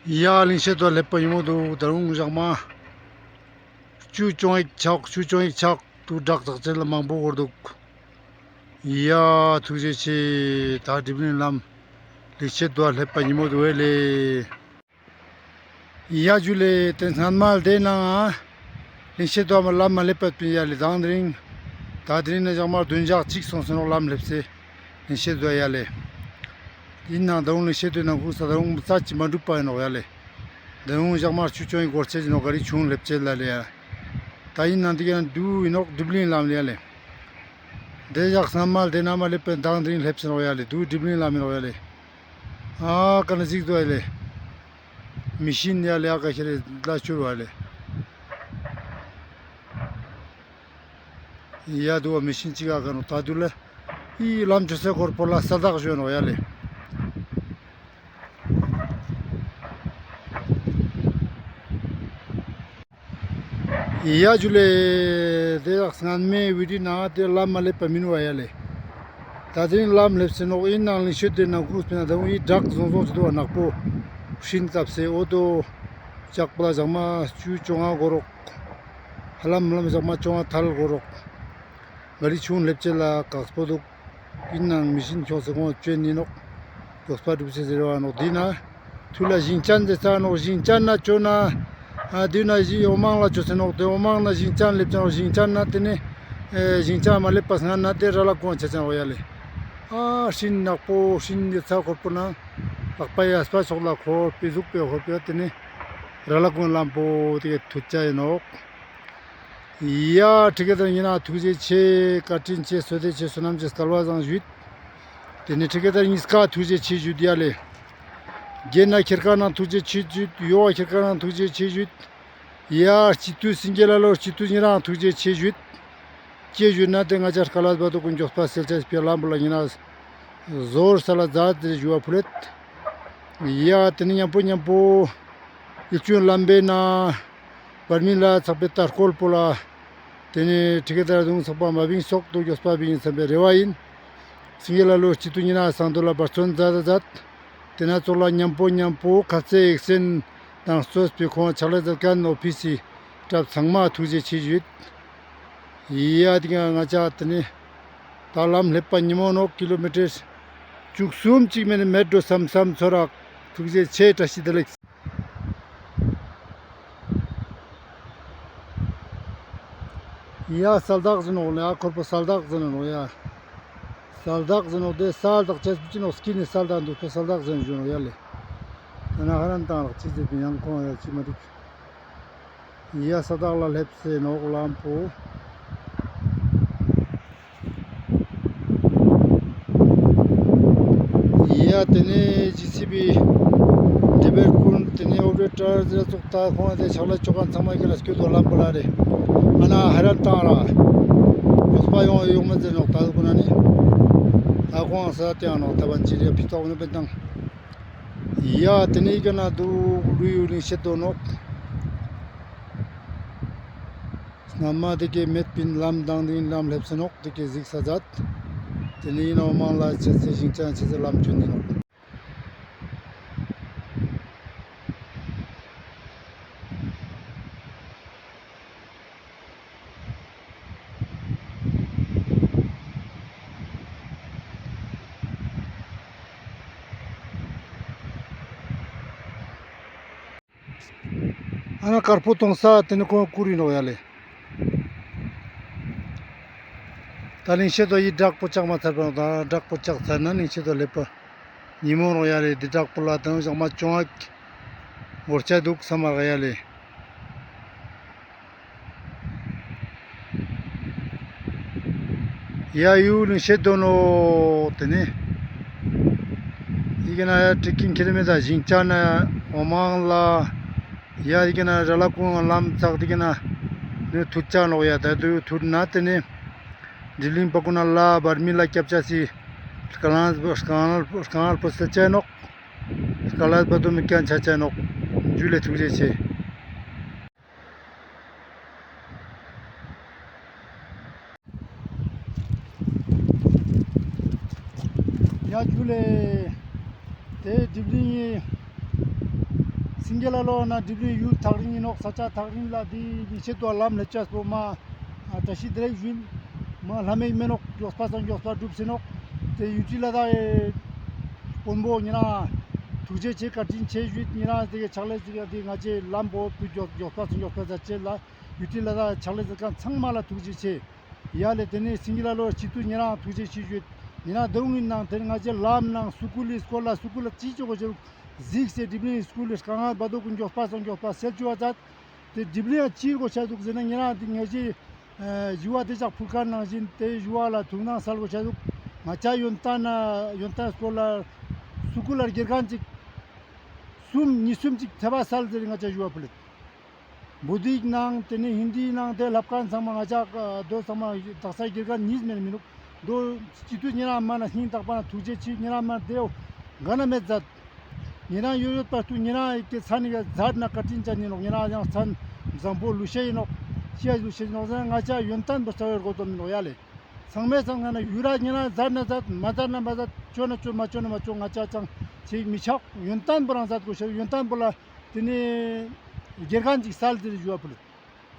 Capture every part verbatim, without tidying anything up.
ཡ་ལིང་ཤེད་དོ་སླེབས་པ་ཉི་མོ་དུག། ད་རུང་ཞག་མ་ཆུ་ཅོང་ཡིག་ཆག་ཆུ་ཅོང་ཡིག་ཆག་དུག། བྲག་ཐག་ཆེན་ལ་མང་པོ་གོར་དུག། ཡ་ཐུགས་རྗེ་ཆེ། ད་སྒྲིབ་ལིང་ལམ་ལིང་ཤེད་དོ་སླེབས་པ་ཉི་མོ་དུག་ཨེ་ལེ། ཡ་ཇུ་ལེ། ཏེ་སྔན་མ་ལ་ཏེ་ནང་ལིང་ཤེད་དོ་མ་ལམ་མ་སླེབས་པ་པིན་ཡ་ལེ། དང་དེ་རིང་ད་དེ་རིང་ན་ཞག་མ་བདུན་ཞག་གཅིག་སོང་སེ་ནོག་ལམ་སླེབས་སེ་ལིང་ཤེད་དོ་ཡ་ལེ། ཨིན་ནང་ད་རུང་ལིང་ཤེད་དོ་ནང་ཁུག་ས་ད་རུང་རྩ་ཅིག་མ་འགྲུབ་པ་ཨིན་ནོག་ཡ་ལེ། ད་རུང་ཞག་མ་ཆུ་ཅོང་ཡིག་གོར་ཆེ་ཅིག་ནོག། ག་རི་ཆུང་སླེབས་ཆེ་ལ་ལེ་ཡ། ད་ཨིན་ནང་དེ་ག་ན་དུག་ཨིན་ནོག་སྒྲིབ་ལིང་ལམ་ལེ་ཡ་ལེ། ཏེ་ཞག་སྔན་མ་ལ་ཏེ་ནང་མ་སླེབས་པ་དང་དེ་རིང་སླེབས་སེ་ནོག་ཡ་ལེ། དུག་སྒྲིབ་ལིང་ལམ་ཨིན་ནོག་ཡ་ལེ། ཨ་ཀ་ན་གཟིགས་དུག་ཡ་ལེ། མི་ཤིན་ཡ་ལེ་ཨ་ཀ་ཤེ་རེ་ལ་ཆུར་བ་ལེ། ཡ་དུག་བ་མི་ཤིན་ཅིག་ཨ་ཀ་ནོག་ད་དུག་ལེ། ཨི་ལམ་ཆོ་སེ་གོར་པོ་ལ་ས་དག་ཞོན་ནོག་ཡ་ལེ། ཡ་ཇུ་ལེ། ཏེ་ཞག་སྔན་མའི་བི་ཌིའོ་ནང་ཏེ་ལམ་མ་སླེབས་པ་མིན་བ་ཡ་ལེ། ད་དེ་རིང་ལམ་སླེབས་སེ་ནོག། ཨིན་ནང་ལིང་ཤེད་དོ་ནང་ཁུག་སྤེ་ན་ད་རུང་ཨི་བྲག་ཟུང་ཟུང་ཅིག་དུག་བ་ནག་པོ། ཤིན་སྐབས་སེ་འོ་དོ་ལྕགས་པོ་ལ་ཞག་མ་ཆུ་ཅོང་ང་གོར་རོག། ཧ་ལམ་ལམ་ཞག་མ་ཅོང་ང་ཐལ་གོར་རོག། ག་རི་ཆུང་སླེབས་ཆེ་ལ་ཀགས་པོ་དུག། ཨིན་ནང་མི་ཤིན་ཁྱོངས་སེ་ཁོང་ཅོན་ཨིན་ནོག། མགྱོགས་པ་སྒྲུབ་སེ་ཟེར་བ་ནོག། དེ་ན་ཐུར་ལ་ཞིང་ཅན་ཟེར་ཚ་ནོག། ཞིང་ཅན་ན་ཅོ་ན་ཨ་དེ་ན་ཞིང་འོ་མང་ལ་ཅོ་སེ་ནོག། ཏེ་འོ་མང་ན་ཞིང་ཅན་སླེབས་ཆེ་ནོག། ཞིང་ཅན་ན་ཏེ་ནེ་ཨེ་ཞིང་ཅན་མ་སླེབས་པ་སྔན་ན་ཏེ་ར་ལ་ཀུང་ཆ་ཆེ་ནོག་ཡ་ལེ། ཨ་ཤིན་ནག་པོ་ཤིན་ཡོད་ཚ་གོར་པོ་ན་ལག་པ་ཡ་སྤ་ཕྱོགས་ལ་གོར་པེ་ཟུག་པེ་གོར་པེ་ཏེ་ནེ་ར་ལ་ཀུང་ལམ་པོ་ཏེ་ག་ཐུར་ཆ་ཨིན་ནོག། ཡ་ཁྲི་ཀེ་དར་ཉེ་རང་ཐུགས་རྗེ་ཆེ། བཀའ་དྲིན་ཆེ། བསོད་བདེ་ཆེ། བསོད་ནམས་ཆེ། སྐལ་བ་བཟང་ཞུས། ཏེ་ནེ་ཁྲི་ཀེ་དར་ཉིས་ཀ་ཐུགས་རྗེ་ཆེ་ཞུས་ཡ་ལེ། རྒན་ན་ཁྱེར་ཀ་ནང་ཐུགས་རྗེ་ཆེ་ཞུས། ཡོ་བ་ཁྱེར་ཀ་ནང་ཐུགས་རྗེ་ཆེ་ཞུས། ཡ་སྤྱི་འཐུས་སེང་གེ་ལ་ལོ་སྤྱི་འཐུས་ཉེ་རང་ཐུགས་རྗེ་ཆེ་ཞུས། ཅི་ཞུས་ན་ཏེ་ང་ཅག་སྐལ་བ་དུག་གུན་མགྱོགས་པ་སེལ་ཆ་སྤེ་ལམ་པོ་ལ་ཉེ་རང་ཟོར་ས་ལ་མཛད་དེ་ཞུ་བ་ཕུལ་ལེད། ཡ་ཏེ་ནེ་ཉམ་པོ་ཉམ་པོ་ཡིད་ཆུང་ལམ་པེ་ན་བར་མི་ལ་ཚག་པེ་ལྟ་སྐོལ་པོ་ལ་ཏེ་ནེ་ཁྲི་ཀེ་དར་དུང་ཚག་པ་མ་བིང་སོག་ཏུ་མགྱོགས་པ་བིང་སམ་པེ་རེ་བ་ཨིན། སེང་གེ་ལ་ལོ་སྤྱི་འཐུས་ཉེ་རང་སང་དོ་ལ་བར་ཚོན་མཛད་མཛད། ཏེ་ན་ཚོགས་ལ་ཉམ་པོ་ཉམ་པོ་ཁ་ཚེ་ཨེག་སེན་དང་གཙོས་པའི་ཁོང་ཕྱག་ལས་མཛད་མཁན་ཨོ་ཕི་སི་སྟབས་ཚང་མ་ཐུགས་རྗེ་ཆེ་ཞུས། ཡ་ཏེ་ག་ང་ཅག་ཏེ་ནེ་ད་ལམ་སླེབས་པ་ཉི་མོ་ནོག། ཀི་ལོ་མི་ཊར་བཅུ་གསུམ་ཅིག་མེད་ན་མེད་འགྲོ་སམ་སམ་ཚོར་ར། ཐུགས་རྗེ་ཆེ། བཀྲ་ཤིས་བདེ་ལེགས། ཡ་སལ་དག་ཟེར་ནོག་ལེ། ཨ་ཁོར་པོ་སལ་དག་ཟེར་ནོག་ཡ། སལ་དག་ཟེར་ནོག་ཏེ་སལ་དག་ཅེས་པོ་ཅི་ནོག་སྐྱིད་ནི་སལ་དག་དུག་པེ་སལ་དག་ཟེར་ནོག་ཡ་ལེ། ད་ན་ཧ་རན་ཏང་རག་ཅི་ཟེར་པིན་ཡང་ཁོང་ཡ་ཅི་མ་རིག། ཡ་ས་དག་ལ་སླེབས་སེ་ནོག་ལམ་པོ། ཡ་ཏེ་ནེ་ཇི་སི་བི་ཌི་བེར་ཀུན་ཏེ་ནེ་ཨོ་པ་རེ་ཊར་ཟེར་ཙོགས་ད་ཁོང་ཏེ་ཕྱག་ལས་ཅོ་མཁན་ཚང་མ་གི་ལ་སྐྱོད་དོ་ལམ་པོ་ལ་རེ། ཨ་ན་ཧ་རན་ཏང་ར་མགྱོགས་པ་ཡོང་ཡོང་མ་ཟེར་ནོག་ད་ཀུན་ན་ནི་ད་ཁོང་ས་ཏེ་ཡང་ནོག་ད་བན་ཅི་རེ་ཕི་ཏོག་ནི་པེ་ཏང་། ཡ་ཏེ་ནེ་ཀ་ན་དུག་ལུས་ཡུལ་ནི་ཤེད་དོ་ནོག། སྔན་མ་ཏེ་ཀེ་མེད་པིན་ལམ་དང་ཏེ་ལམ་སླེབས་སེ་ནོག། ཏེ་ཀེ་གཟིགས་ས་མཛད། ཏེ་ནེ་ཨིན་ནོག་མང་ལ་ཆེ་སེ་ཞིང་ཅན་ཆེ་སེ་ལམ་ཆུན་ཨིན་ནོག། ཨ་ན་དཀར་པོ་གཏོང་ས་ཏེ་ནེ་ཁོང་བཀུར་ཨིན་ནོག་ཡ་ལེ། ད་ལིང་ཤེད་དོ་ཡི་བྲག་པོ་ཆག་མ་ཚར་པ་ནོག། ད་བྲག་པོ་ཆག་ཚར་ན་ལིང་ཤེད་དོ་སླེབས་པ་ཉི་མོ་ནོག་ཡ་ལེ། ཏེ་བྲག་པོ་ལ་ད་ནོག་ཞག་མ་ཅོང་ཨ་གོར་ཆ་དུག་སམ་མ་རག་ཡ་ལེ། ཡ་ཡུལ་ནི་ཤེད་དོ་ནོག། ཏེ་ནེ་ཡི་གེ་ན་ཡ་ཏྲི་ཀིང་ཁྱེར་མེད་ད་ཞིང་ཅན་ན་འོ་མང་ལ་ཡ་ཡི་གེ་ན་ར་ལ་ཀུང་ལམ་ཚག་ཏེ་གེ་ན་ནི་ཐུར་ཆ་ནོག་ཡ། ད་དུ་ཐུར་ན་ཏེ་ནེ་དི་ལིང་པ་ཀུན་ན་ལ་བར་མི་ལ་སྐྱབས་ཆ་སི་སྐང་ལ་སྐང་ལ་སྐང་ལ་པོ་སེ་ཆ་ནོག། སྐང་ལ་པ་དུ་མི་ཀན་ཆ་ཆ་ནོག། ཇུ་ལེ་ཐུགས་རྗེ་ཆེ། ཡ་ཇུ་ལེ། ཏེ་སྒྲིབ་ལིང་ངི་ སེང་གེ་ལ་ལོ་ན་ཌིབ་ལིང་ཡུལ་ཐག་རིང་ཡིན་ནོག། ས་ཆ་ཐག་རིང་ལ་དེ་ཉེ་ཆེ་དུ་ལམ་ལེབ་ཅེས་པོ་མ་བཀྲ་ཤིས་བདེ་ལེགས་ཞུ་ཡིན། མ་ལྷ་མེད་མེ་ནོག། མགྱོགས་པ་སང་མགྱོགས་པ་འགྲུབ་ཟེར་ནོག། དེ་ཡུ་ཊི་ལ་དྭགས་དཔོན་པོ་ཉེ་རང་ཐུགས་རྗེ་ཆེ་བཀའ་དྲིན་ཆེ་ཞུ་ཡིན། ཉེ་རང་དེ་གི་ཕྱག་ལས་ཟེར་ག་དེ་ང་ཅི་ལམ་པོ་དུ་མགྱོགས་མགྱོགས་པ་སང་མགྱོགས་པ་ཟ་ཅེས་ལ་ཡུ་ཊི་ལ་དྭགས་ཕྱག་ལས་ཟེར་མཁན་ཚང་མ་ལ་ཐུགས་རྗེ་ཆེ། ཡ་ལེ། དེ་ནས་སེང་གེ་ལ་ལོ་སྤྱི་འཐུས་ཉེ་རང་ཐུགས་རྗེ་ཆེ་ཞུ་ཡིན། ཉེ་རང་དེ་འུ་ངི་ནང་དེ་ང་ཅི་ལམ་ནང་སུ་ཀུལ་ལི་སྐོར་ལ་སུ་ཀུལ་ལ་ཅི་ཅོ་གོ་ཅི་གཟིགས་སེ་ཌིབ་ལིང་སྐུལ་ལི་དཀའ་ངལ་བར་དོ་ཀུན་མགྱོགས་པ་སང་མགྱོགས་པ་སེལ་ཅུག་པ་མཛད། དེ་ཌིབ་ལིང་ཡང་ཅི་གོས་ཤ་འདུག་ཟེར་ན་ཉེ་རང་དེ་ངེས་ཤེས་ཞུ་བ་དེ་ཅག་ཕུལ་མཁན་ནང་བཞིན་དེ་ཞུ་བ་ལ་ཐུགས་སྣང་སལ་གོས་ཤ་འདུག། ང་ཅག་ཡོན་ཏན་ན་ཡོན་ཏན་སྐོར་ལ་སུ་ཀུལ་ལ་དགེ་རྒན་ཅིག་གསུམ་གཉིས་གསུམ་ཅིག་ཐེ་བ་སལ་ཟེར་ང་ཅག་ཞུ་བ་ཕུལ་ལེད། བོད་ཡིག་ནང་དེ་ནས་ཧིན་དི་ནང་དེ་ལབ་མཁན་ཚང་མ་ང་ཅག་དོ་ཚང་མ་དག་ས་དགེ་རྒན་གཉིས་མེད་མི་འདུག། དོ་སྤྱི་འཐུས་ཉེ་རང་མ་ན་སྙིང་ཐག་པ་ན་ཐུགས་རྗེ་ཆེ། ཉེ་རང་མ་དེའོ་ག་ན་མེད་མཛད། ཉེ་རང་ཡོད་ཡོད་པར་དུ་ཉེ་རང་ཡི་གེ་མཚན་ཡི་གེ་མཛད་ན་བཀའ་དྲིན་ཅན་ཡིན་ནོག། ཉེ་རང་ཡང་མཚན་བཟང་པོ་ལུས་ཤེས་ཡིན་ནོག། ཤེས་ལུས་ཤེས་ཡིན་ནོག་ཟེར་ན་ང་ཅག་ཡོན་ཏན་པོ་རྩ་བའི་དགོས་དོན་མི་འདུག་ཡ་ལེ། ཚང་མས་ཚང་ན་ཡུ་ར་ཉེ་རང་མཛད་ན་མཛད། མ་མཛད་ན་མ་མཛད། ཅོ་ན་ཅོ་མ་ཅོ་ན་མ་ཅོ། ང་ཅག་ཅང་ཅིག་མི་ཆག། ཡོན་ཏན་པོ་རང་མཛད་དགོས་ཤེས། ཡོན་ཏན་པོ་ལ་དེ་ནས་དགེ་རྒན་ཅིག་སལ་ཟེར་ཞུ་བ་ཕུལ།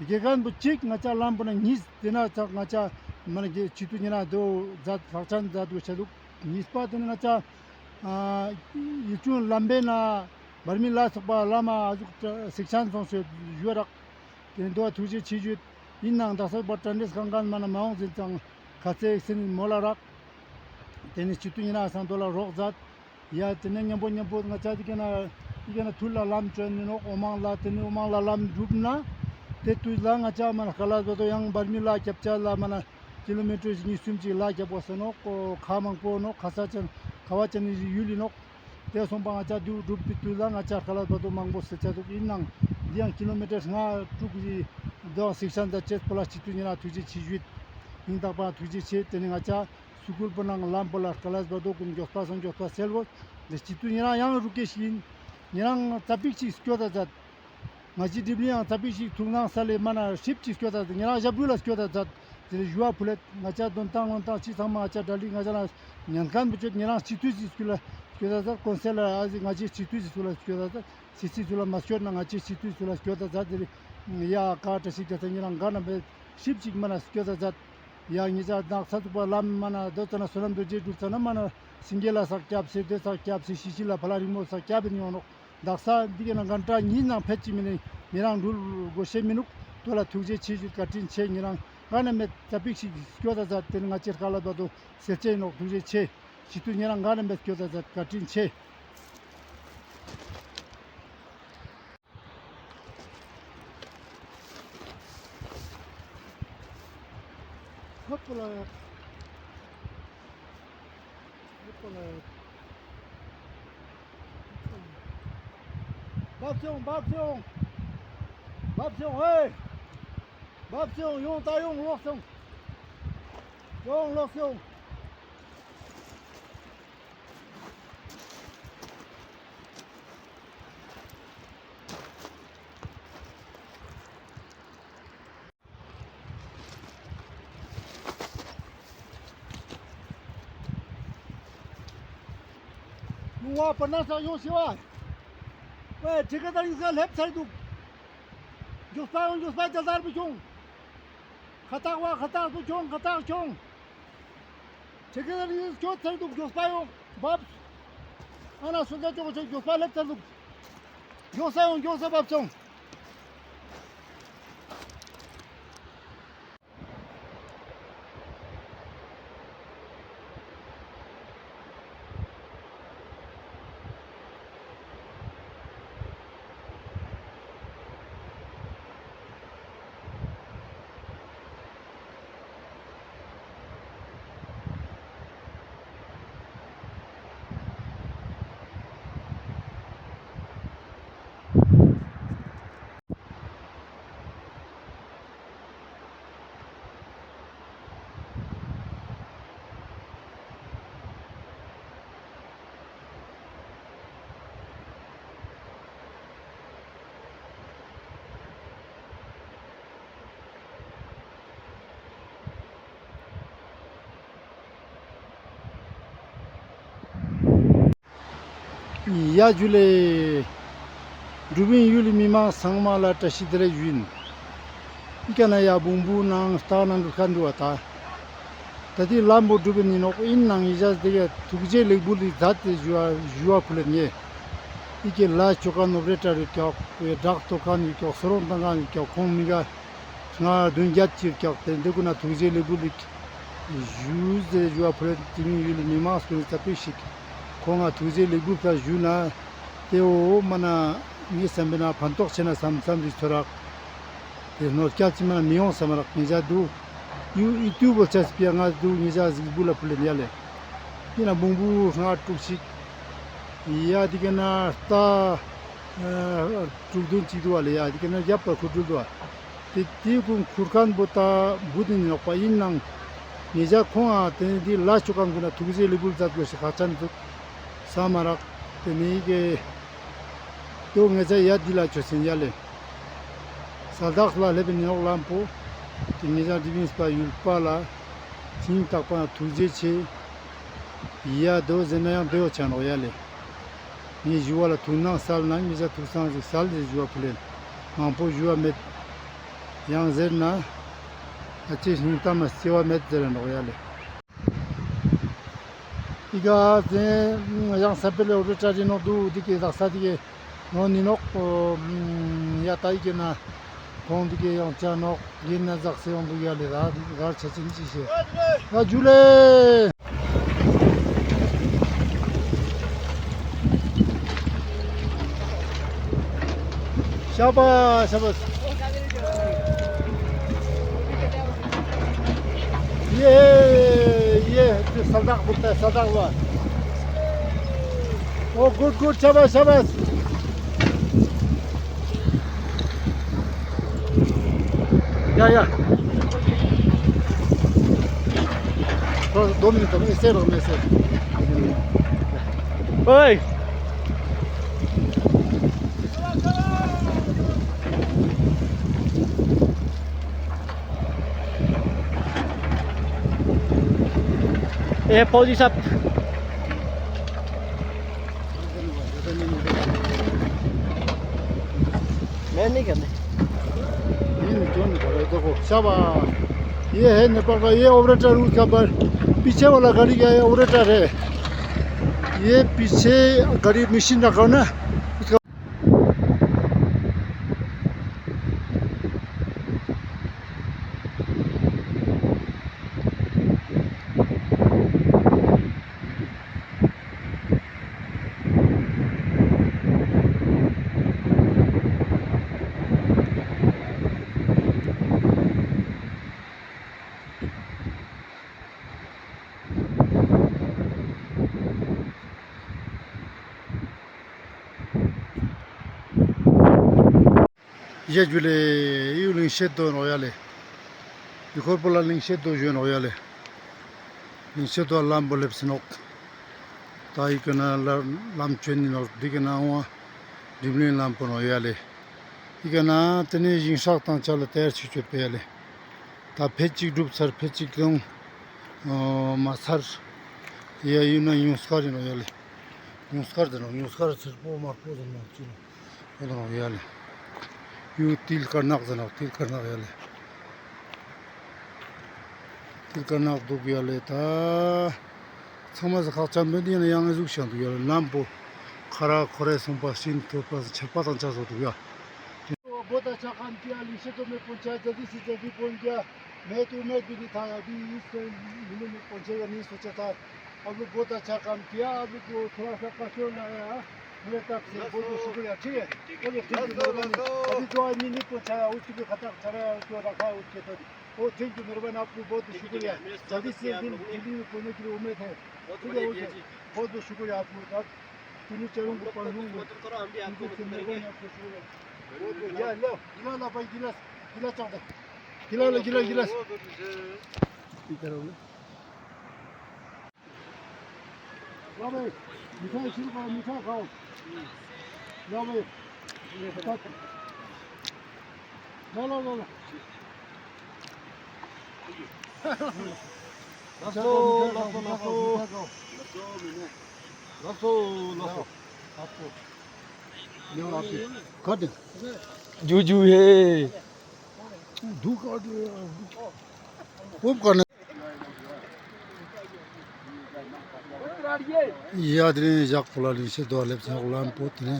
དགེ་རྒན་པོ་གཅིག་ང་ཅག་ལམ་པོ་ན་གཉིས། དེ་ན་ཅག་ང་ཅག་མ་ན་དགེ་སྤྱི་འཐུས་ཉེ་རང་དོ་མཛད་ལྷག་ཆ་མཛད་དགོས་ཤེས་འདུག། གཉིས་པ་དེ་ནི་ང་ཅག་ཡིད་ཆུང་ལམ་པའི་ན་བར་མི་ལ་སོགས་པ་ལམ་ཨ་ཟུག་སེག་ཤན་སོང་ཞེས་ཞུ་བ་རག། དེ་ནི་དོ་ཐུགས་རྗེ་ཆེ་ཞུ། ཡིན་ནའང་དག་ས་པ་ཏྲ་འདྲེས་གང་གང་མ་ན་མ་འོང་ཟིན་ཙང་ཁ་ཚེག་སིན་མོ་ལ་རག། དེ་ནི་སྤྱི་འཐུས་ཉེ་རང་སང་དོ་ལ་རོགས་མཛད། ཡ་དེ་ནས་མཉམ་པོ་མཉམ་པོ་ང་ཅག་དེ་ག་ན་དེ་ག་ན་ཐུར་ལ་ལམ་བྱོན་ནི་ནོག། འོ་མང་ལ་དེ་ནས་འོ་མང་ལ་ལམ་འགྲུབ་ན་དེ་དུས་ལ་ང་ཅག་མ་ན་ཁ་ལ་བ་དོ་ཡང་བར་མི་ལ་ཁྱབ་ཆ་ལ་མ་ན་ཀི་ལོ་མི་ཊར་གཉིས་གསུམ་ཅིག་ལ་ཁྱབ་པ་སོ་ནོག། ཁ་མང་པོ་ནོག། ཁ་ས་ཅན་ཁ་བ་ཅན་ནི་ཡུལ་ལི་ནོག། དེ་སོང་པ་ང་ཅག་དུ་འགྲུབ་པའི་དུས་ལ་ང་ཅག་ཁ་ལ་བ་དོ་མང་པོ་སེ་ཆ་འདུག། ཡིན་ནའང་འདི་ཡང་ཀི་ལོ་མི་ཊར་ལྔ་དྲུག་གི་དོ་སེག་ཤན་ད་ཅེས་པོ་ལ་སྤྱི་འཐུས་ཉེ་རང་ཐུགས་རྗེ་ཆེ་ཞུ། ཡིན་དག་པ་ཐུགས་རྗེ་ཆེ། དེ་ནི་ང་ཅག་སུ་ཀུལ་པོ་ནང་ལམ་པོ་ལ་ཁ་ལ་བ་དོ་ཀུན་མགྱོགས་པ་སང་མགྱོགས་པ་སེལ་གོས། དེ་སྤྱི་འཐུས་ཉེ་རང་ཡང་རུ་སྐད་ཞིག་ཡིན། ཉེ་རང་ཙ་པིག་ཅིག་སྐྱོད་ད་མཛད། ང་ཅི་ཌིབ་ལིང་ཡང་ཙ་པིག་ཅིག་ཐུགས་སྣང་སལ་ལེ་མ་ན་ཧྲིབ་ཅིག་སྐྱོད་ད་མཛད། ཉེ་རང་ཞབས་བྲོ་ལ་སྐྱོད་ད་མཛད་ཟེར་ཞུ་བ་ཕུལ་ལེད། ང་ཅག་དོན་ཏང་ལོན་ཏང་ཅི་ཚང་མ་ང་ཅག་དྲ་ལི་ང་ཅག་ལ་ཉན་མཁན་པོ་ཅོད། ཉེ་རང་སྤྱི་འཐུས་ཅིག་སྐྱོད་ད་མཛད། ཀོན་སེལ་ལ་ཨ་ཟི་ང་ཅི་སྤྱི་འཐུས་ཅིག་སུ་ལ་སྐྱོད་ད་མཛད། སྤྱི་འཐུས་སུ་ལ་མ་སྐྱོད་ན་ང་ཅི་སྤྱི་འཐུས་སུ་ལ་སྐྱོད་ད་མཛད་ཟེར། ཡ་ཀ་བཀྲ་ཤིས་རྒྱལ་མཚན་ཉེ་རང་ག་ན་མེད་ཧྲིབ་ཅིག་མ་ན་སྐྱོད་ད་མཛད། ཡ་ཉེ་ཅག་ནགས་ཚལ་ཚུགས་པ་ལམ་མ་ན་དོ་ཙ་ན་བསོད་ནམས་རྡོ་རྗེ་འགྲུལ་ཙ་ན་མ་ན་སེང་གེ་ལ་སག་སྐྱབས་སེ་དེ་སག་སྐྱབས་སེ་ཤི་ཤི་ལ་ཕ་ལ་རིང་མོ་སག་སྐྱབས་ཡིན་ཡོང་ནོག། དག་ས་འདི་ག་ན་གན་ཏྲ་ཉིས་ནང་ཕེད་ཅིག་མི་ནི་ཉེ་རང་འགྲུལ་གོ་ཤེས་མི་ནུག། དོ་ལ་ཐུགས་རྗེ་ཆེ་ཞུ་བཀའ་དྲིན་ཆེ། ཉེ་རང་ག་ན་མེད་ཙ་པིག་ཞིག་སྐྱོད་ད་མཛད། དེ་ནི་ང་ཅི་ཁ་ལ་བ་དོ་སེལ་ཅེས་ཡིན་ནོག། ཐུགས་རྗེ་ཆེ། སྤྱི་འཐུས་ཉེ་རང་ག་ན་མེད་སྐྱོད་ད་མཛད། བཀའ་དྲིན་ཆེ། ཧོ་པོ་ལ། ཧོ་པོ་ལ། བབས་སོང་། བབས་སོང་། བབས་སོང་། ཧེ། བབས་སོང་། ཡོང་། ད་ཡོང་ལོག་སོང་། ཡོང་ལོག་སོང་། ལུང་བ་པ་ན་ས་ཡོང་ཤི་བ། ཝེ་ཁྲི་ཀ་དར་ཡིན་ས་ལེབ་ཚར་འདུག། མགྱོགས་པ་ཡོང་། མགྱོགས་པ་རྒྱལ་དར་པོ་ཁྱོང་། ཁ་ཐག་བ་ཁ་ཐག་པོ་ཁྱོང་། ཁ་ཐག་ཁྱོང་། ཁྲི་ཀ་དར་ཡིན་ས་ཁྱོད་ཚར་འདུག། མགྱོགས་པ་ཡོང་བབས། ཨ་ན་སོ་ད་ཅོག་ཅོག་མགྱོགས་པ་ལེབ་ཚར་འདུག། མགྱོགས་ས་ཡོང་། མགྱོགས་ས་བབས་སོང་། ཡ་ཇུ་ལེ། འབྲུག་པའི་ཡུལ་ལི་མི་མང་ཚང་མ་ལ་བཀྲ་ཤིས་བདེ་ལེགས་ཞུ་ཡིན། ཨི་ཀ་ན་ཡ་བོང་བུ་ནང་རྟ་ནང་འགྲུལ་ཁན་འདུག་པ་ད། ད་དེ་ལམ་བོ་འགྲུལ་བའི་ནི་ནོག་ཡིན་ནང་ཡི་ཇ་དེ་ག་ཐུགས་རྗེ་ལེགས་འབུལ་ལི་མཛད་དེ་ཞུ་བ་ཞུ་བ་ཕུལ་ལེ་ངེ། ཨི་ཀའི་ལ་ཅོ་ཁན་ནོ་རེ་ཏྲ་རེ་ཀྱོག་བདག་ཏོ་ཁན་ཡི་ཀྱོག་སོ་རོང་ཏང་ཁན་ཡི་ཀྱོག་ཁོང་མི་ག་ང་བདུན་བརྒྱད་ཅིག་ཀྱག་ཏེ་འདི་ཀུན་ན་ཐུགས་རྗེ་ལེགས་འབུལ་ལིག་ཞུ་ཟེར་ཞུ་བ་ཕུལ་ཏེ་མི་ཡུལ་ལི་མི་མང་སུ་ཙ་པིག་ཞིག་ཁོང་ང་ཐུགས་རྗེ་ལེགས་འབུལ་ཁ་ཞུ་ན་ཏེ་འོ་མ་ན་ངའི་བསམ་པའི་ན་ཕན་ཐོགས་ཆེ་ན་བསམ་བསམ་རིག་ཚོ་རག་ཏེ་ནོར་སྐྱལ་ཅི་མ་ན་མི་ཡོང་བསམ་རག་ངེ་ཅག་འདུག་ཡུ་ཡུ་ཊུབ་བོ་ཆ་སི་པི་ཡ་ང་འདུག་ངེ་ཅག་གཟིགས་འབུལ་ལ་ཕུལ་ལེ་ཡ་ལེ། ཡིན་ན་བོང་བུ་ལྔ་དྲུག་ཅིག་ཡ་དེ་ཀ་ན་རྟ་དྲུག་བདུན་ཅིག་འདུག་པ་ལེ། ཡ་དེ་ཀ་ན་རྒྱབ་པ་ཁུར་འགྲུལ་འདུག་པ། ཏེ་དེ་ཀུན་ཁུར་ཁན་བོ་ད་བུ་དེ་ནི་ནོག་པ་ཡིན་ནང་ངེ་ཅག་ཁོང་ང་ཏེ་ནི་དེ་ལ་ཅོ་ཁན་ཀུན་ན་ཐུགས་རྗེ་ལེགས་འབུལ་མཛད་དགོས་ཤེས་ཁག་ཅན་འདུག་ས་མ་རག་ཏེ་ནི་ཀེ་དོ་ངེ་ཅག་ཡ་དེ་ལ་ཅོ་སེན་ཡ་ལེ། ས་དག་ལ་སླེབས་པའི་ནི་ནོག་ལམ་བོ་ཏེ་ངེ་ཅག་དེ་བིན་སྤ་ཡུལ་པ་ལ་སྙིང་ཐག་པ་ན་ཐུགས་རྗེ་ཆེ། ཡ་དོ་ཟེར་ན་ཡང་དོ་ཡོ་ཆ་ནོག་ཡ་ལེ། ངའི་ཞུ་བ་ལ་ཐུགས་སྣང་སལ་ན་ངེ་ཅག་ཐུགས་སྣང་ཞིག་སལ་ཏེ་ཞུ་བ་ཕུལ་ལེ། མང་པོ་ཞུ་བ་མེད། ཡང་ཟེར་ན་ཨ་ཅེ་སྙིང་གཏམ་ལ་སྐྱེ་བ་མེད་ཟེར་ར་ནོག་ཡ་ལེ། ཨི་ཀ་ཟེར་ཡང་སེ་པེ་ལེ་འོ་རེ་ཏྲ་རི་ནོག་འདུག་དེ་ཀེ་ཟག་ས་དེ་ཀེ་ནོ་ནི་ནོག་ཡ་ད་ཨི་ཀེ་ན། ཁོང་འདི་གའི་ཡང་ཅ་ནོག་གིན་ན་ཟག་སེ་ཡོང་འདུག་ཡ་ལེ། ར་འདི་གར་ཆ་ཅིན་ཅི་ཤེས། ཡ་ཇུ་ལེ། ཤ་བ་ཤ་བ། ཡེ་ཡེ་ས་དག་བུ་ཏ་ས་དག་བ། ཨོ་གུད་གུད་ཤ་བ་ཤ་བ། ཡ་ཡ། ཁོ་རྡོ་མིན་ཏོ་ཨེ་སེ་རོ་མེ་སེ། ཨོའི། ཨེ་པོ་ཇི་སབ། मैं नहीं करने। ये नहीं, क्यों नहीं कर रहे? देखो, शाबाश। ये है नेपाल का, ये ऑपरेटर उसका पर पीछे वाला गाड़ी का, ये ऑपरेटर है। ये पीछे गाड़ी मशीन रखा हो ना, उसका ཡ་ཇུ་ལེ། ཡུ་ལིང་ཤེད་དོ་ནོག་ཡ་ལེ། ཡུ་ཁོར་པོ་ལ་ལིང་ཤེད་དོ་ཞུ་ནོག་ཡ་ལེ། ལིང་ཤེད་དོ་ལམ་བོ་ལེབས་ནོག། ད་ཡི་ཀ་ན་ལ་ལམ་ཆོན་ནི་ནོག། འདི་ཀ་ན་འོང་བ་འགྲིམ་ལིང་ལམ་བོ་ནོག་ཡ་ལེ། ཡི་ཀ་ན་ཏེ་ནེ་ཞིང་ཤག་དང་ཆ་ལ་ཏེར་ཆུ་ཆོད་པེ་ཡ་ལེ། ད་ཕེད་ཅིག་གྲུབ་ཚར་ཕེད་ཅིག་ཡོང་མ་ཚར། ཡ་ཡུ་ན་ཉུང་སྐར་ཡིན་ནོག་ཡ་ལེ། ཉུང་སྐར་ཟེར་ནོག། ཉུང་སྐར་སེར་པོ་དམར་པོ་ཟེར་ནོག་ཅི་ནོག། ཡོད་ནོག་ཡ་ལེ། ཡུ་ཏིལ་དཀར་ནག་ཟེར་ནོག། ཏིལ་དཀར་ནག་ཡ་ལེ། ཏིལ་དཀར་ནག་འདུག་ཡ་ལེ་ད། ཚང་མ་ཟེར་ཁག་ཅན་མེད་ཡིན་ན་ཡང་ཟུག་ཤང་འདུག་ཡ་ལེ། ལམ་བོ་ཁ་ར་ཁོ་རེ་སོང་པ་ཤིན་ཐོད་པ་ཆར་པ་དང་ཆ་སོགས་འདུག་ཡ། བོ་ད་ཆ་ཁན་ཏི་ཡ་ལིང་ཤེད་དོ་མེ་པོན་ཆ་ཇ་དི་སི་ཇ་དི་པོན་ཆ་མེ་ཏུ་མེ་ཏུ་ནི་ཐ་ཡ་དི་ཡིས་ཏེ་མི་ནི་མེ་པོན་ཆ་ཡ་ནི་སོ་ཆ་ཐ། ཨ་བུ་བོ་ད་ཆ་ཁན་ཏི་ཡ་ཨ་བུ་ཀོ་ཐོ་ར་ས་ཀ་ཤོ་ན་ཡ་མེ་ཏ་སེ་བོ་དུ་ཤུ་གུ་ཡ་ཁྲི་ཡ་ཨ་བུ་ཐེན་ཀྱུ་མེ་ར་བ་ནི། ཨ་བུ་ཇོ་ཨ་ནི་ནི་པོན་ཆ་ཡ་ཨུ་ཅི་གི་ཁ་ཏག་ཆ་ར་ཡ་ཨུ་ཅི་ར་ཁ་ཨུ་ཅི་ཐ་དི། ཨོ་ཐེན་ཀྱུ་མེ་ར་བ་ནི། ཨ་བུ་བོ་དུ་ཤུ་གུ་ཡ་ཇ་དི་སི་ཇ་དི་པོན་ཆ་ནི་ཨུ་མེ་ཐེ། ཨུ་ཅི་ར་ཨུ་ཅི་བོ་དུ་ཤུ་གུ་ཡ་ཨ་བུ་ད། ཏེ་ནེ་ཅ་རུང་གི་པར་ལུང་གི་ཏེ་ནེ་ཅ་རུང་གི་ཡ་ལ་ཡ་ལ་པ་གི་ལ་གི་ལ་ཅང་ད་གི་ལ་ལ་གི་ལ་གི་ལ། ཏེ་ཅ་རུང་ལ་ལ་བའི་མི་ཁ་ཤིར་པ་མི་ཁ་གའོ་ལ་བའི་ལ་ལ་ལ་ལ། ལགས་སོ་ལགས་སོ་ལགས་སོ། ལགས་སོ་ལགས་སོ། ཁ་ཏེ། ཇུ་ཇུ་ཧེ། དུ་ཁ་ཏེ། ཧོབ་ཀ་ན། ཡ་དེ་ནེ་ཞག་པོ་ལ་ལིང་ཤེད་དོ་ལེབ་ཟེར་ནོག་ལམ་པོ་དེ་ནེ།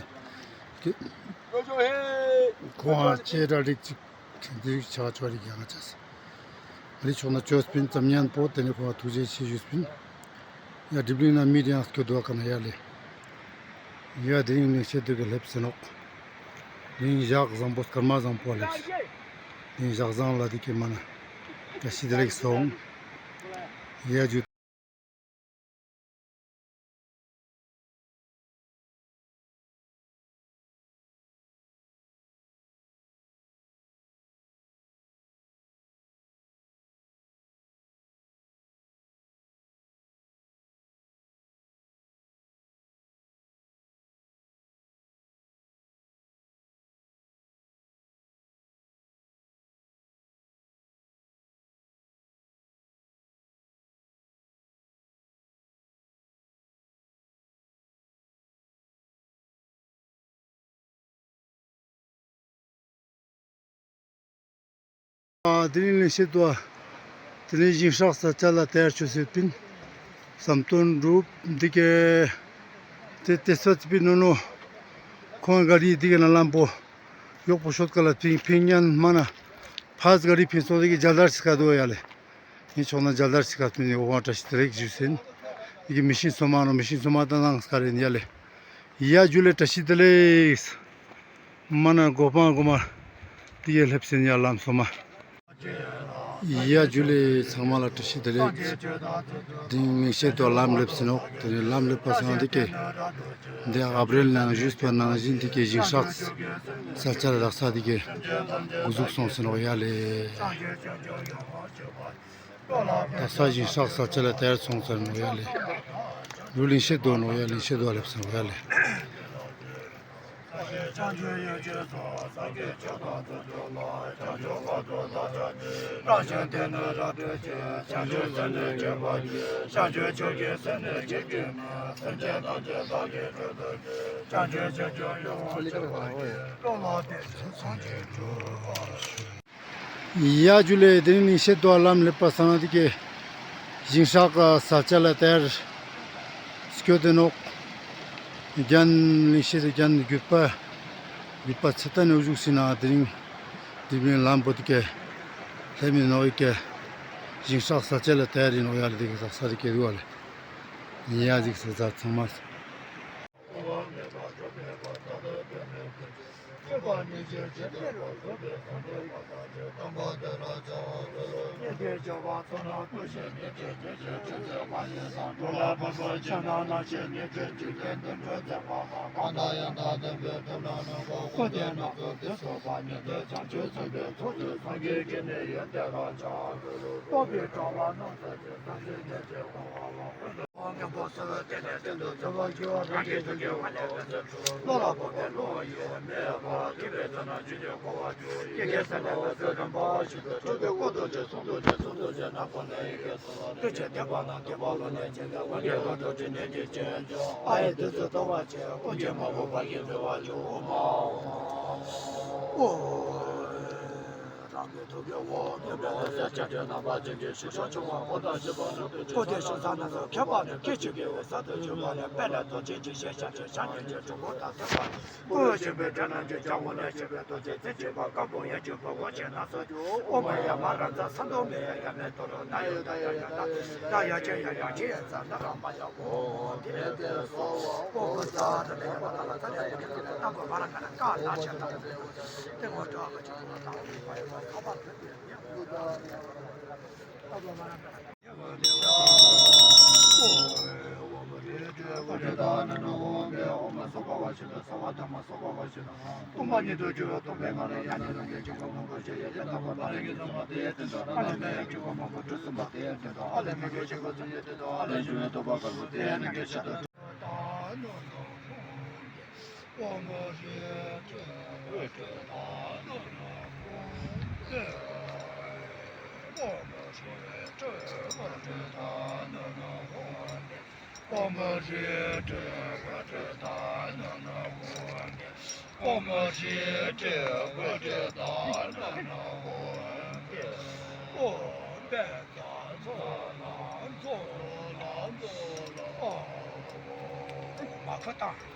ཁོང་ང་ཅེ་དྲ་རིག་ཅིག་དེ་རིག་ཆ་ཆོ་རིག་ཡང་ཆ་སེ། རི་ཕྱོགས་ན་ཅོས་པིན་ཙམ་ཉན་པོ་དེ་ནེ་ཁོང་ང་ཐུགས་རྗེ་ཆེ་ཞུས་པིན། ཡ་དྲིབ་ལིང་ན་མི་དེ་ཡང་སྐྱོད་དོ་ཀ་ན་ཡ་ལེ། ཡ་དེ་རིང་ལིང་ཤེད་དོ་གི་ལེབ་ཟེར་ནོག། དེ་རིང་ཞག་བཟང་པོ་སྐར་མ་བཟང་པོ་ལེབ་ཟེར། དེ་རིང་ཞག་བཟང་ལ་དེ་ཀེ་མ་ན། བཀྲ་ཤིས་བདེ་ལེགས་སོང་། ཡ་ཇུ། ཨ་དེ་རིང་ལིང་ཤེད་དོ། དེ་རིང་ཞིང་ཤག་ས་ཆ་ལ་དེར་ཆོས་སེ་པིན། བསམ་དོན་གྲུབ་འདི་ཀེ། དེ་དེ་ས་ཚི་པི་ནོ་ནོ། ཁོང་ག་རི་འདི་ཀེ་ན་ལམ་པོ། གཡོག་པོ་ཤོད་ཀ་ལ་ཕིང་ཕིང་ཉན་མ་ན། ཕ་སི་ག་རི་ཕིང་སོ་དེ་ཀེ་ཇལ་དར་སི་ཀ་དོ་ཡ་ལེ། ངའི་ཕྱོགས་ན་ཇལ་དར་སི་ཀ་ཐུན་ནི་འོ་བ་བཀྲ་ཤིས་བདེ་ལེགས་ཞུ་སེན། ཡི་གེ་མི་ཤིན་སོ་མ་ནོ་མི་ཤིན་སོ་མ་ད་ནང་སྐར་ཡིན་ཡ་ལེ། ཡ་ཇུ་ལེ་བཀྲ་ཤིས་བདེ་ལེགས། མ་ན་གོ་པ་གོ་མ། དེ་ཡ་ལེབ་སེན་ཡ་ལམ་སོ་མ། ཡ་ཇུ་ལེ་ཚང་མ་ལ་བཀྲ་ཤིས་བདེ་ལེགས། དེ་རིང་ལིང་ཤེད་དོ་ལམ་ལེབ་སེ་ནོག། དེ་རིང་ལམ་ལེབ་པ་སང་དེ་ཀེ། འདི་ཨབ་རེལ་ནང་ཞུས་པ་ནང་བཞིན་དེ་ཀེ་ཞིང་ཤག་ས་ཆ་ལ་དག་ས་དེ་ཀེ་འགོ་འཛུགས་སོང་སེ་ནོག་ཡ་ལེ། དག་ས་ཞིང་ཤག་ས་ཆ་ལ་དེར་སོང་སེ་ནོག་ཡ་ལེ། ལུ་ལིང་ཤེད་དོ་ནོག་ཡ་ལིང་ཤེད་དོ་ལེབ་སེ་ནོག་ཡ་ལེ། ཡ་ཇུ་ལེ། དེ་རིང་ལིང་ཤེད་དོ་ལམ་ལེབ་པ་སང་དེ་ཀེ་ཞིང་ཤག་ས་ཆ་ལ་དེར་སྐྱོད་དེ་ནོག། རྒྱན་ལིང་ཤེད་དེ་རྒྱན་རྒྱུད་པ་རྒྱུད་པ་ཚེ་ཏན་ནེ་འུ་ཟུག་སི་ན་དེ་རིང་དེ་རིང་ལམ་པོ་དེ་ཀེ་ལེབ་མི་ནོག་ཡི་ཀེ་ཞིང་ཤག་ས་ཆ་ལ་དེར་ཡིན་ནོག་ཡ་ལེ། དེ་ཀེ་ས་ས་དེ་ཀེ་དུ་བ་ལེ། ཡ་ཟིག་ས་ས་ཚང་མ། རང་གི་ཐུགས་ཀྱི་འོ་བརྒྱལ་བ་སེལ་བྱ་སྒྲོལ་རྣམ་པར་བྱིན་གྱིས་བརླབ་ཤོག། ཆོས་འཁོར་དེ་བཞིན་ས་ན་ཚོགས་ཁྱབ་པ་ནི་སྐད་ཅིག་གིས་འོད་གསལ་དུ་གྱུར་པ་ལས། དཔལ་ལྡན་རྡོ་རྗེ་འཇིགས་བྱེད་ཞལ་བཞི་ཞལ་གཉིས་ཀྱི་སྤྲུལ་སྐུ་དང་ལྡན་པ། སྐུ་འོད་ཆེན་པོའི་སྒྲ་རྣམས་ཀྱིས་ལྗང་གུ་ནས་བཞད་པའི་རྡོ་རྗེ་རྩེ་གཅིག་པ་དཀར་པོ་ཡབ་ཡུམ་བུ་གུ་ཆེན་ནས་སོགས་ཀྱི། ཨོཾ་ཡ་མ་ར་ཛ་ས་འདུག་མི་ཡ་ཡ་མེ་ཏོ་རོ་ན་ཡ་ད་ཡ་ཡ་ད་ད་ཡ་ཆེ་ཡ་ཡ་ཆེ་ཡ་ཛ་ན་ར་མ་ཡ། ཨོཾ་དེ་དེ་སྭཱ་ཧཱ། ཨོཾ་ཙཱ་ར་ལ་ཡ་མ་ད་ལ་ཙ་ལ་ཡ་མ་ཀ་ཙ་ལ་ན་གོ་མ་ར་ཀ་ན་ཀ་ན་ཆ་ད་དེ་ངོ་སྤྲོད་ཨ་ཀ་ཆ་ད་ད་ཡ་ཡ་ད་ད་ཨོཾ་ཨ་རིཿ་ཏྲཱིཿ་ཨ་ཏྲཱིཿ་ཏཱ་ན་ན་ཧོ་མི། ཨོ་མ་ཧྲི་ཏྲི་བྷ་ཏྲི་ཏ་ན་ན་ཧོ་ཏི། ཨོ་བེ་ཏ་ཚོ་ལ་ཚོ་ལ་ཚོ་ལ་ཨོ་མ་ཁ་ཏང་།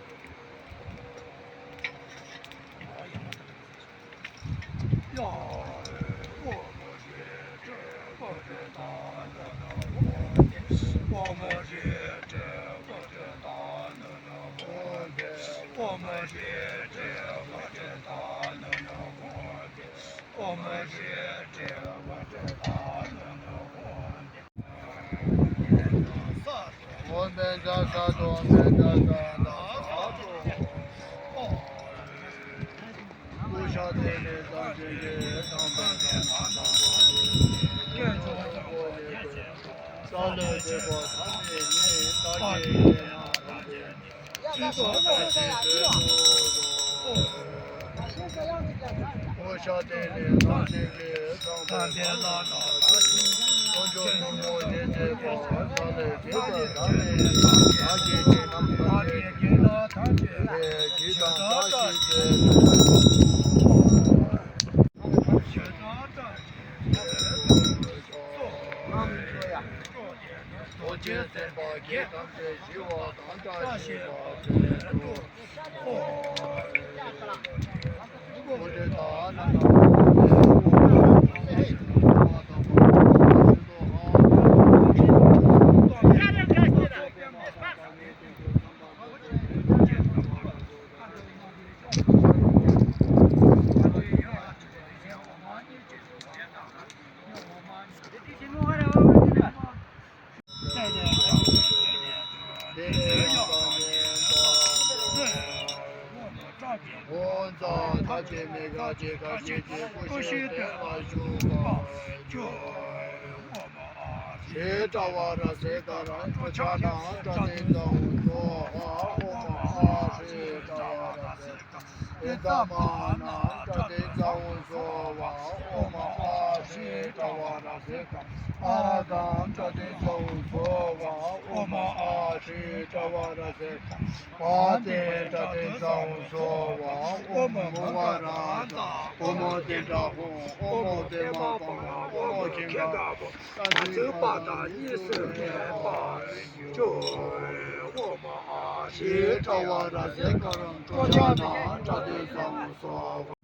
ཧྲི་ཏྲ་བ་ར་སེ་ཀ་ར་ཀྲོ་ཆ་ན་ཏྲ་ཏེ་ཛ་འོ་ཛོ་ཧ་ཨོ་མ་ཧ་ཧྲི་ཏྲ་བ་ར་སེ་ཀ། ཏེ་ཛ་མ་ན་ཏྲ་ཏེ་ཛ་འོ་ཛོ་ཝ་ཨོ་མ་ཨ་ཧྲི་ཏྲ་བ་ར་སེ་ཀ། ཨ་ར་ག་ཏྲ་ཏེ་ཛ་འོ་ཛོ་ཝ་ཨོ་མ་ཨ་ཧྲི་ཏྲ་བ་ར་སེ་ཀ། པ་ཏེ་ཏྲ་ཏེ་ཛ་འོ་ཛོ་ཝ་ཨོ་མ་མོ་བ་ར་ཛ་ཨོ་མོ་ཏེ་ཏྲ་ཧོ་ཨོ་མོ་ཏེ་མ་པ་མ་ཨོ་མོ་ཁེ་ག་བོ། ཏ་ཚུ་པ་ཏ་ཉི་ཤུ་ཏེ་པ་ཅོ་ཨོ་མ་ཨ་ཧྲི་ཏྲ་བ་ར་སེ་ཀ་ར་ཀྲོ་ཆ་ན་ཏྲ་ཏེ་ཛ་འོ་ཛོ་ཝ།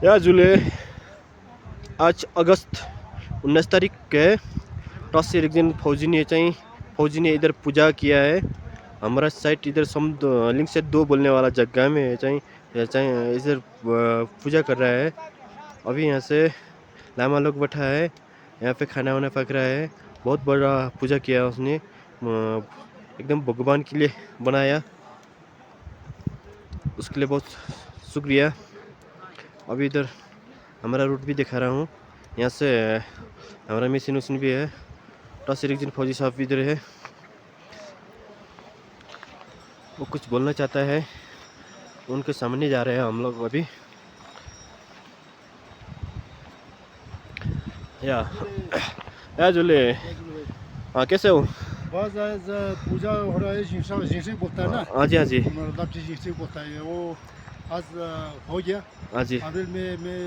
या जुले, आज अगस्त उन्नाइस तारिक है। टस हेरेको दिन फौजी ने चाहिँ, फौजी ने इधर पूजा किया है। हमारा साइड इधर सम लिङ्सेत दो बोलने वाला जग्गा में चाहिँ, या चाहिँ इधर अ, पूजा कर रहा है। अभी यहाँ से लामा लोग बैठा है, यहाँ पे खाना वाना पक रहा है। बहुत बड़ा पूजा किया उसने, अ, एकदम भगवान के लिए बनाया। उसके लिए बहुत शुक्रिया। अभी इधर हमारा रूट भी दिखा रहा हूँ। यहाँ से हमारा मिशन उशन भी है। टस हेरेको दिन फौजी साहब भी इधर है। वो कुछ बोलना चाहता है, उनके सामने जा रहे हैं हम लोग अभी। या, या जुले। हाँ, कैसे हो? बस आज पूजा हो रहा है, जिंसा, जिंसे बोलता है ना? हाँ जी, हाँ जी। हमारा लपटी जिंसे बोलता है, वो आज हो गया। हाँ जी। अप्रैल में मैं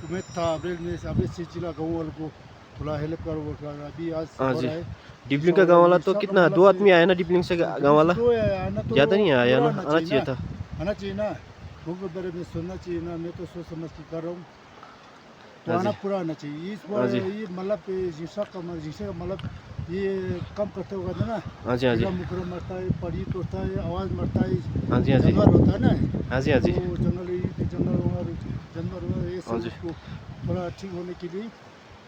उम्मीद था, अप्रैल में, अप्रैल से जिला गाँव वालों को थोड़ा हेल्प करो, वो कर, अभी आज हाँ हो जी। रहा है। डिबलिंग का गाँव वाला तो कितना, दो आदमी आया ना डिबलिंग से गाँव वाला? तो आना तो ज्यादा नहीं आया ना, आना चाहिए था। आना चाहिए ना, लोगों के बारे में सोचना चाहिए ना, मैं तो सोच समझ के कर रहा हूँ। तो हाँ आना जी। पूरा आना चाहिए। इस बार हाँ जी। ये मतलब, ये जिंसा का मतलब, जिंसा का मतलब, ये काम करते हुए ना, हाँ जी, हाँ जी। कीड़ा मकोड़ा मरता है, परी तोड़ता है, आवाज मरता है, हाँ जी, हाँ जी। जानवर होता है ना, हाँ जी, हाँ जी। तो जंगल, ये जंगल वंगल, जानवर वंगल, ये सब हाँ जी। उसको थोड़ा ठीक होने के लिए,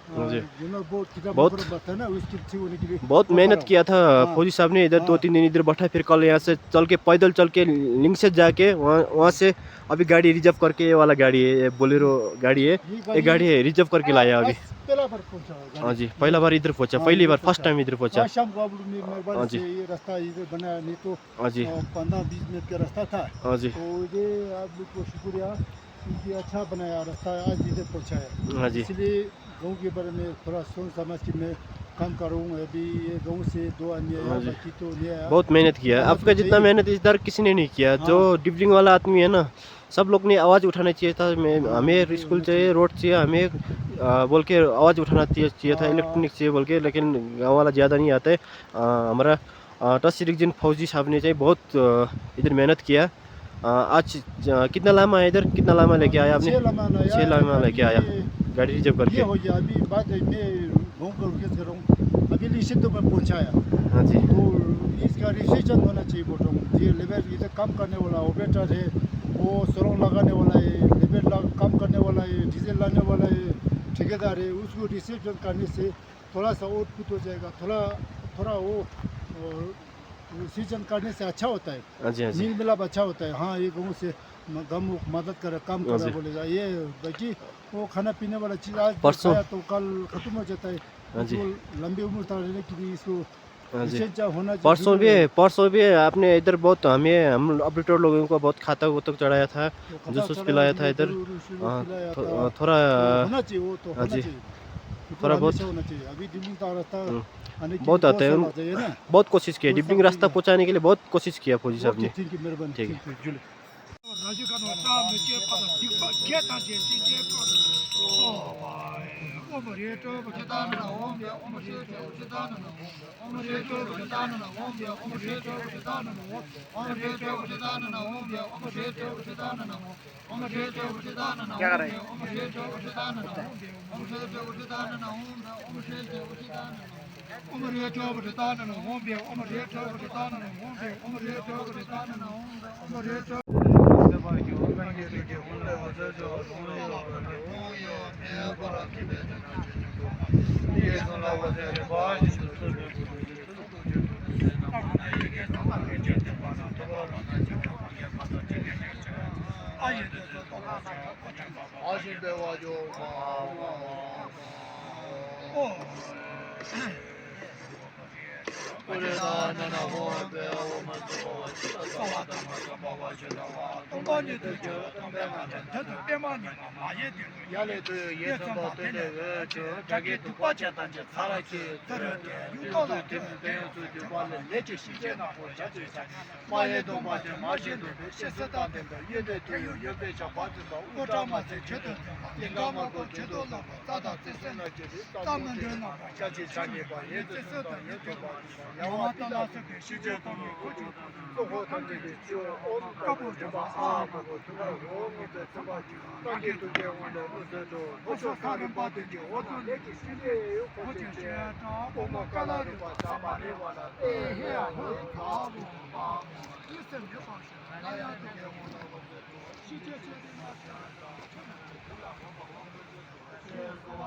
हाँ जी। अ, जानवर बहुत कीड़ा बहुत मकोड़ा मरता है ना, उसके ठीक होने के लिए बहुत बहुत मेहनत बड़ा किया था हाँ। फौजी साहब ने, इधर हाँ। दो तीन दिन इधर बैठा, फिर कल यहाँ से चल के, पैदल चल के लिंग से जाके वहाँ, वहाँ से अभी गाड़ी रिजर्व करके, ये वाला गाड़ी है, ये बोलेरो गाड़ी है, ये ये गाड़ी गाड़ी है, रिजर्व करके हाँ, लाया अभी। आज पहला बार पहुंचा है गाड़ी। हाँ जी, पहला बार इधर पहुंचा, हाँ, पहली इधर बार, फर्स्ट पहुंचा। टाइम इधर पहुंचा। आज शाम को आप लोग ने मेहरबानी हाँ जी। से ये रास्ता इधर बनाया, नहीं तो हाँ जी। अ, पन्द्रह बीस मिनट का रास्ता था। हाँ जी। तो ये आप लोग को शुक्रिया, क्योंकि अच्छा बनाया रास्ता, आज इधर पहुंचाया। हाँ जी। इसलिए गाँव के बारे में थोड़ा सोच समझ के मैं काम कर रहा हूँ। अभी ये गाँव से दो आदमी आया, हाँ जी। बाकी तो नहीं आया। बहुत मेहनत किया। तो आपका जितना मेहनत इधर किसी ने नहीं किया। हाँ। जो डिबलिंग वाला आदमी है ना, सब लोग ने आवाज़ उठाना चाहिए था। मैं, हाँ, हमें ये स्कूल चाहिए, रोड चाहिए, हमें, आ, बोल के आवाज़ उठाना चाहिए, चाहिए था, हाँ। इलेक्ट्रॉनिक चाहिए बोल के, लेकिन गाँव वाला ज़्यादा नहीं आते। आ, हमारा, आ, टस हेरेको दिन फौजी साहब ने चाहिँ बहुत, आ, इधर मेहनत किया। आ, आज, आ, कितना लामा है इधर? कितना लामा लेके आया आपने? छह लामा लाया। छह लामा लेके आया। गाड़ी रिजर्व करके। ये हो गया, अभी बात है, मैं गाँव का रुके से रहा हूँ। अभी लिंग से तो मैं पहुँचाया। हाँ जी। तो इसका रिसेशन होना चाहिए बोल रहा हूँ। ये लेबर इधर काम करने वाला ऑपरेटर है, वो सोरोंग लगाने वाला है, लेबर ला-, काम करने वाला है, डीजल लाने वाला है, ठेकेदार है, उसको रिसेशन करने से थोड़ा सा आउटपुट हो जाएगा, थोड़ा, थोड़ा वो, वो सीजन काटने से अच्छा होता है। हाँ जी, हाँ जी। मेल मिलाप अच्छा होता है। हाँ, ये गाँव से म-, गाँव को मदद करे, काम हाँ करे जी। बोलेगा। ये बाकी वो खाना पीने वाला चीज आज जो परसों खाया तो कल खत्म हो जाता है। हाँ जी। तो लंबी उम्र तक रहने के लिए इसको हाँ जी। विशेष होना चाहिए, परसों जरूरी भी, है। परसों भी आपने इधर बहुत हमें, हम ऑपरेटर लोगों को बहुत खाता वो तक चढ़ाया था, तो खाता जूस वूस चढ़ाया पिलाया था था, इधर। जरूर जूस वूस हाँ, पिलाया थो-, था। थोड़ा तो होना चाहिए, वो तो हाँ होना जी। चाहिए। थोड़ा बहुत। हमेशा होना चाहिए। अभी डिबलिंग का रास्ता हम्म। आने के बहुत लिए आते हैं। बहुत साल आ जाइए ना। बहुत कोशिश किया, बहुत डिबलिंग साल रास्ता हो गया। पहुंचाने के लिए बहुत कोशिश किया फौजी साहब ओके, ने। Thank you, मेहरबानी। ठीक है। Thank you, जुले। ཀུ་རེ་ད་ན་ན་ཧོ་པེ་ཨོ་མ་ཙོ་ཧོ་ཙི་ལ་སོ་བ་ད་མ་ཙོ་པ་བ་ཤི་ད་བ་སྟོང་པ་ཉིད་དུ་གྱུར། སྟོང་པའི་ངང་ལས་འདི་དང་པདྨ་ཉི་མ་མ་ཡིན་ཏེ། ཡ་ལས་དུ་ཡིད་ཚིམ་པ་དོན་དེ་འོད་ཆོས། དགྲ་བགེགས་གདུག་པ་ཅན་ཐམས་ཅད་ཚར་བཅད། ཚུ་རོལ་ཏེ་ཡུལ་ཐོག་ལ་ཐིམ། དེ་ཡི་ཚུལ་དུ་བག་ལེབ་ལས་ཀྱི་ཤིང་ཆེན་ནག་པོ་ཞལ་དུ་བྱ། མ་ཡི་གདོང་པ་དེ་མ་བཞིན་དུ་འབེབས། ཤེས་བྱ་དང་ལྡན་པའི་དབྱེ་བས་དོན་ཡོད་པའི་ཞགས་པ་འཛིན་པ། དབུ་སྐྲ་མ་ཟད་གྱེན་དུ་འཛིན་པ། ལིང་ག་དམར་པོ་གྱེན་དུ་ལོག་པ། རྩ་དང་རྩེ་སྲིན་ལ་སྐྱེས་པའི་རྩ་མོ་འདྲེས་ནག་པོ་ཞལ་གཅིག་ཕྱག་གཉིས་པ། ཡི་ཚིག་གསུམ་དང་ཡིད་ཚིམ་པ། ཡང་བ་ཏི་ལ་སོགས་པའི་ཤིང་ཆེན་ཐོགས་མེད་ཁུ་བྱུག་གསུང་ཁོག་ཐམས་ཅད་ཀྱི་སྤྱི་བོར་ཨོཾ་དཀར་པོ་འདྲེན་པ། ཨ་དཀར་པོ་ཐུགས་ཀར་འོ་མ་ཚིམ་པ། རྟགས་ཀྱི་ཐུགས་ཀའི་དབང་ལས་ཀླུ་བཙན་སྒྲོལ། ལྷོ་ཕྱོགས་ས་རིམ་པ་བདུན་གྱི་འོག་ཏུ་ནི། ལས་ཀྱི་ཤིང་རྟ་ཡི་འོད་ཀྱི་ཞལ་གྲགས། དབུ་མ་ཀ་ལ་རུ་པ་ཟ་མ་རེ་བ་ལ་ཏེ་ཧེ་ཨ་ཧོ་ཨ་བོ་པ་ཨིན་སེ་མེ་པ་ཤ་ན་ཡ་ཏེ་ཧེ་ཨ་ཧོ། ཤིང་ཆེན་ཆེན་པོ་ལ་ཕྱག་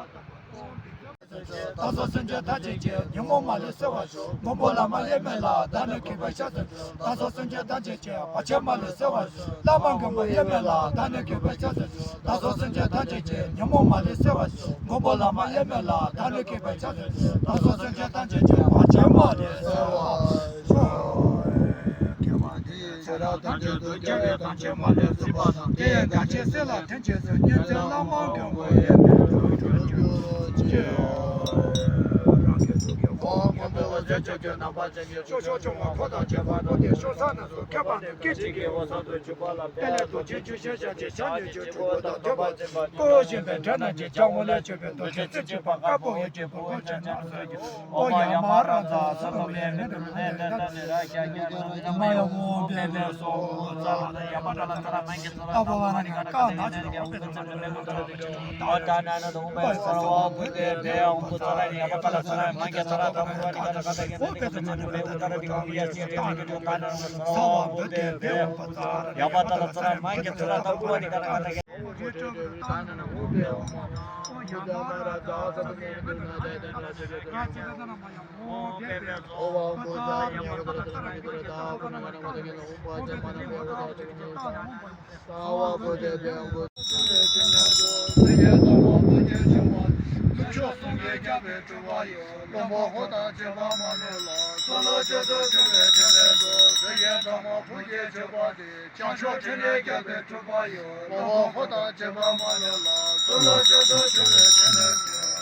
འཚལ་ལོ། བདག་སོགས་སེམས་ཅན་ཐམས་ཅད་ཀྱི། ཉོན་མོངས་མ་ལུས་སེལ་བར་ཤོག། མགོན་པོ་བླ་མ་དབྱེར་མེད་ལ། བདག་ནི་གུས་པས་ཕྱག་འཚལ་ལོ། བདག་སོགས་སེམས་ཅན་ཐམས་ཅད་ཀྱི། བར་ཆད་མ་ལུས་སེལ་བར་ཤོག། བླ་མ་མགོན་པོ་དབྱེར་མེད་ལ། བདག་ནི་གུས་པས་ཕྱག་འཚལ་ལོ། བདག་སོགས་སེམས་ཅན་ཐམས་ཅད་ཀྱི། ཉོན་མོངས་མ་ལུས་སེལ་བར་ཤོག། མགོན་པོ་བླ་མ་དབྱེར་མེད་ལ། བདག་ནི་གུས་པས་ཕྱག་འཚལ་ལོ། བདག་སོགས་སེམས་ཅན་ཐམས་ཅད་ཀྱི། བར་ཆད་མ་ལུས་སེལ་བར་ཤོག། ཁྱེད་རང་ཐམས་ཅད་དུ། རྒྱལ་བའི་བར་ཆད་མ་ལུས་སེལ་བ་དང་། དེ་ཡི་གར་ཆེན་སྲིད་ལ་ཐིམ་བྱེད་ཚུལ། མཉེས་མཛད་བླ་མ་མགོན་པོ་དབྱེར་མེད་ཐུགས་སྤྲུལ་གྱུར་ཅིག། རང་གི་ཐུགས་ཀའི་དབང་མགོན་པོའི་འོད་ཟེར་ཕྱོགས་བཅུའི་རྣམ་པ་ཅན་གྱི། ཕྱོགས་བཅུའི་འབྱུང་བ་འཁོར་དང་བཅས་པ་བསྐོར་ཏེ། ཕྱོགས་བཅུ་རྣམས་སུ་ཁྱབ་པ་དང་། སྐད་ཅིག་གིས་འོད་གསལ་དུ་གྱུར་པ་ལ། དེ་ལས་རྡོ་རྗེ་རྒྱུད་ཤེས་བྱ་ཆེན་ཞབས་གཉིས་ཀྱི། སྤྲུལ་སྐུ་དང་ཐུབ་པ་བརྟན་པ་ཡིས། བསྐོར་བཞིན་པའི་དགྲ་རྣམས་ཀྱི་ལྕགས་མོ་ལས་གྱུར་པའི། རྡོ་རྗེ་རྩེ་གཅིག་པ་དཀར་པོ་འོད་ཀྱི་བུ་གུར་ཆེན་ནགས་སུ་ཡོད། ཨོཾ་ཡ་མ་ར་ཛ་ས་ལོ་མེ་མེ་དུ་མེ་དེ་ད་ནི་ར་ཤ་ཤ་ན་མ་ཡ་ཧོ་བེ་བེ་སོ་ཧོ་ཙ་ལ་ཡ་མ་ཏ་ལ་ཙ་ལ་མ་གི་ཙ་ལ་ད་བ་བ་ན་ནི་ཀ་ན་ཅི་ཧོ་བེ་ཙ་ལ་མེ་མ་ཏ་ལ་མ་ཅི་ཏ་ད་ན་ན་དུ་བེ་སོ་ཧོ་བེ་བེ་ཧོ་ཙ་ལ་ཡ་མ་ཏ་ལ་ཙ་ལ་མ་གི་ཙ་ལ་ད་བ་བ་ན་ནི་ཀ་ན་ཀ་ད་གི་ཧོ་བེ་ཙ་ལ་མེ་མ་ཏ་ལ་ཙ་ལ་ཡ་ཤ་ཏ་ན་དུ་ད་ན་ན་ས་བ་བེ་བེ་ཧོ་ཙ་ལ་ཡ་མ་ཏ་ལ་ཙ་ལ་མ་གི་ཙ་ལ་ད་བ་བ་ན་ནི་ཀ་ན་ཀ་ད་གི་བྱང་ཕྱོགས་ཕྲིན་ལས་རྒྱལ་པོའི་སྤྲུལ་པ་ཡོད། བློན་པོ་འཁོར་དང་བཅས་པ་མ་ལུས་ལ། གསོལ་ལོ་མཆོད་དོ་ཞུ་བའི་ཕྲིན་ལས་ཡོད།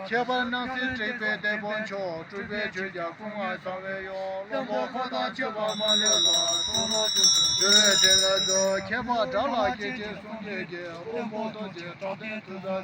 ཁྱད་པར་སྣང་སྲིད་དྲེགས་པའི་དེད་དཔོན་མཆོག། སྤྲུལ་པའི་ཆོས་རྒྱལ་སྐུ་ལྔ་གསང་བའི་ཡུམ། བློན་པོ་འཁོར་དང་བཅས་པ་མ་ལུས་ལ། གསོལ་ལོ་མཆོད་དོ་ཞུ་བའི་ཕྲིན་ལས་ཡོད། ཁྱད་པར་དགྲ་ལ་སྐྱེ་མཆེད་གསུམ་གྱི་རྒྱལ། བློན་པོ་རྡོ་རྗེ་དྲག་ལྡན་ཐུགས་ཟབ།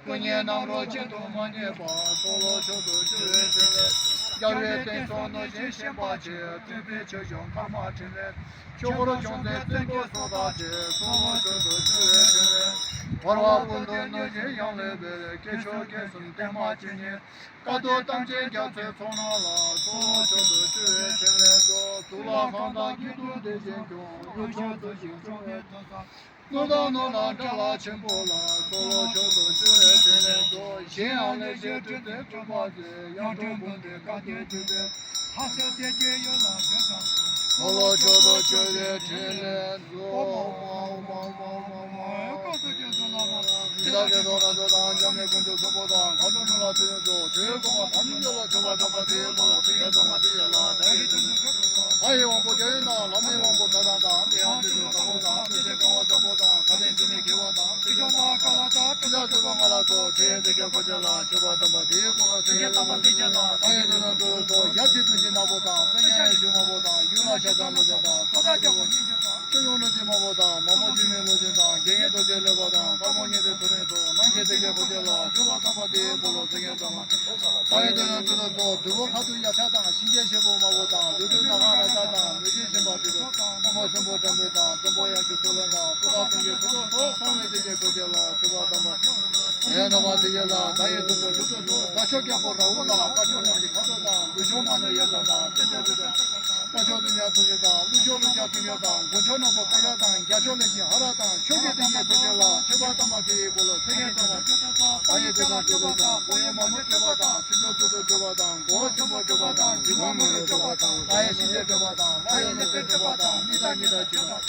སྐུ་ཉིད་རྣམ་རོལ་གཅིག་ཏུ་མ་ཉམས་པ། གསོལ་ལོ་མཆོད་དོ་ཞུ་བའི་ཕྲིན་ལས། རྒྱལ་བའི་བསྟན་སྲུང་གནོད་སྦྱིན་སེམས་དཔའ་ཆེ། བཙུན་པའི་ཆོས་སྐྱོང་ཀརྨ་ཕྲིན་ལས། ཆོས་འཁོར་སྐྱོང་མཛད་བཙན་པོ་སོགས་དང་བཅས། གསོལ་ལོ་མཆོད་དོ་ཞུ་བའི་ཕྲིན་ལས། བར་བ་ཀུན་ཏུ་གནོད་སྦྱིན་ཡང་ལས་པའི། སྐྱེ་མཆེད་ཀུན་གསུམ་བརྟན་མ་ཇི་སྙེད། དཀའ་ཐུབ་དམ་ཅན་རྒྱ་མཚོའི་ཚོགས་རྣམས་ལ། གསོལ་ལོ་མཆོད་དོ་ཞུ་བའི་ཕྲིན་ལས་སོ། གཙུག་ལག་ཁང་དང་དཀྱིལ་འཁོར་དེ་བཞིན་སྐྱོང་། ཡུལ་ཕྱོགས་ཚུལ་བཞིན་སྐྱོང་བའི་མཐུ་གསུམ། ནོར་དང་ནོར་ལྷ་དགྲ་ལྷ་ཆེན་པོ་ལ། གསོལ་ལོ་མཆོད་དོ་ཞུ་བའི་ཕྲིན་ལས་སོ། གཞན་ཡང་ལེགས་བཤད་སྤྲུལ་པའི་སྤྲུལ་པ་ཚོས། ཡང་སྤྲུལ་འབུམ་སྡེ་བཀའ་བརྒྱུད་སྤྲུལ་པའི། ལྷ་སྲས་སྡེ་བརྒྱད་ཡུལ་ལ་བྱོན་ཙམ་དུ། གསོལ་ལོ་མཆོད་དོ་ཞུ་བའི་ཕྲིན་ལས་སོ། ཨོཾ་ཨཱཿཧཱུྃ་ཨོཾ་ཨཱཿཧཱུྃ་ཨོཾ་ཨཱཿཧཱུྃ། སྐུ་གསུང་ཐུགས་ཀྱི་བླ་མ་དང་། ཡི་དྭགས་ཀྱི་ཚོགས་རྣམས་དང་། སྐྱབས་གནས་ཀུན་གྱི་གཙོ་བོ་དང་། མཁའ་འགྲོ་ཀུན་ལ་ཕྱག་འཚལ་ལོ། ཆོས་སྐུ་མ་ཐམས་ཅད་ལ་མཆོད་པ་དམ་པ་དེའི་ཕུང་ལོ། ཚིག་རྒྱན་དང་མ་ཚིག་རྒྱན་ལ་བདག་གིས་ཕྱག་འཚལ་ལོ། ལྷ་ཡི་དབང་པོ་རྒྱལ་བའི་བདག་ལྷ་མོའི་དབང་པོ་ཚེ་དང་བདག་ཨ་མྲའི་ཨ་མྲའི་བདག་པོ་དང་། བདེ་གཤེགས་ཀ་བ་བཟང་པོ་དང་། བཀའ་དྲིན་ཆེན་མོའི་མཁས་པ་དང་། ཕྱི་ཕྱོགས་མ་ཀ་ལ་དང་། ཕྱི་ཕྱོགས་ཚེ་དཔག་མ་ལ་སོགས། ཚེ་ཡི་འདི་སྐད་འཁོར་བཅས་ལ། མཆོད་པ་དམ་པ་དེའི་ཕུང་ལོ། ཚིག་རྒྱན་དང་མ་ཚིག་རྒྱན་ལ། བདག་གི་ཏིང་འཛིན་ཏུ་སོགས། ཡབ་རྗེ་བདུད་ཀྱི་ནག་པོ་དང་། བཙན་ཉ་ཡེ་ཤེས་དམར་པོ་དང་། ཡུལ་ལྷ་ཤ་ཟ་ལུག་ཅན་དང་། ས་བདག་རྒྱལ་པོ་སྙིང་རྗེ་དང་། ཆོས་སྐྱོང་གནོད་སྦྱིན་དམར་པོ་དང་། མ་མོ་འཇིགས་མེད་ཀླུ་ཆེན་དང་། རྒྱལ་བའི་རྡོ་རྗེ་ལེགས་པ་དང་། དཀར་མོ་ཉི་ཟེར་ཐོ་རེངས་སོགས། ནམ་མཁའི་བདེ་དགའི་འཁོར་བཅས་ལ། མཆོད་པ་དམ་པ་དེའི་ཕུང་ལོ། ཚིག་རྒྱན་དང་མ་ཚིག་རྒྱན་ལ། བདག་གི་ཏིང་འཛིན་ཏུ་སོགས། བདུད་པོ་ཁ་ཐུག་ཡ་ཤ་དང་། གཤིན་རྗེ་གཤེད་པོ་དམར་པོ་དང་། བདུད་འདུལ་ནག་ཁ་ར་ས་དང་། མེ་ཤིང་གཤིན་པ་དྲུག་དང་། དཔའ་བོ་སྲིན་པོ་འགྲན་བུ་དང་། གཏུམ་པོ་གཡང་སྐྱོང་སུ་ལེན་དང་། ཕུ་ཐག་གཏུམ་གྱི་ཐོ་རངས་སོགས། གསང་བའི་བདེ་དགའི་འཁོར་བཅས་ལ། མཆོད་པ་དམ་པ་དེའི་ཕུང་ལོ། ཚིག་རྒྱན་དང་མ་ཚིག་རྒྱན་ལ། བདག་གི་ཏིང་འཛིན་ཏུ་སོགས། དགྲ་ཤོག་རྒྱལ་པོ་ར་ཧུ་ལ། དཀར་ཕྱོགས་རྣམས་ཀྱི་མཁའ་འགྲོ་དང་། ལུས་ཕྱོགས་མ་ནུ་ཡེ་ཤེས་དང་། བཙན་པོ་རུ་དང་། རྟ་མཆོག་ཏུ་ཉ་ཐུགས་རྗེ་དང་། ཀླུ་མཆོག་ཀླུ་རྒྱལ་ཐུགས་རྗེ་དང་། མགོ་མཆོག་ནག་པོ་ཀ་ཡ་དང་། རྒྱ་མཆོག་ལས་ཀྱི་ཧ་ར་དང་། ཆོས་ཀྱི་སྡེ་བརྒྱད་ཐུགས་རྗེ་ལ། མཆོད་པ་དམ་པ་དེ་ཡི་སྒོ་ལ། ཚིག་ངན་ཙམ་མ་དེ་ཡི་སྒོ་ལ། ཚིག་ངན་ཙམ་མ་དེ་ཡི་སྒོ་ལ། མགོ་ཡི་མ་མོ་སྒྲོལ་བ་དང་། ཆུ་ཚོད་ཏུ་ཏུ་སྒྲོལ་བ་དང་། མགོ་བོ་སྲིན་པོ་སྒྲོལ་བ་དང་། རྒྱུ་མ་མོ་རེ་སྒྲོལ་བ་དང་། ལྷ་ཡི་ཞིང་རྗེ་སྒྲོལ་བ་དང་། ལྷ་ཡི་ལས་ཚན་སྒྲོལ་བ་དང་། མི་དང་གཉིས་དང་བཅས་པ་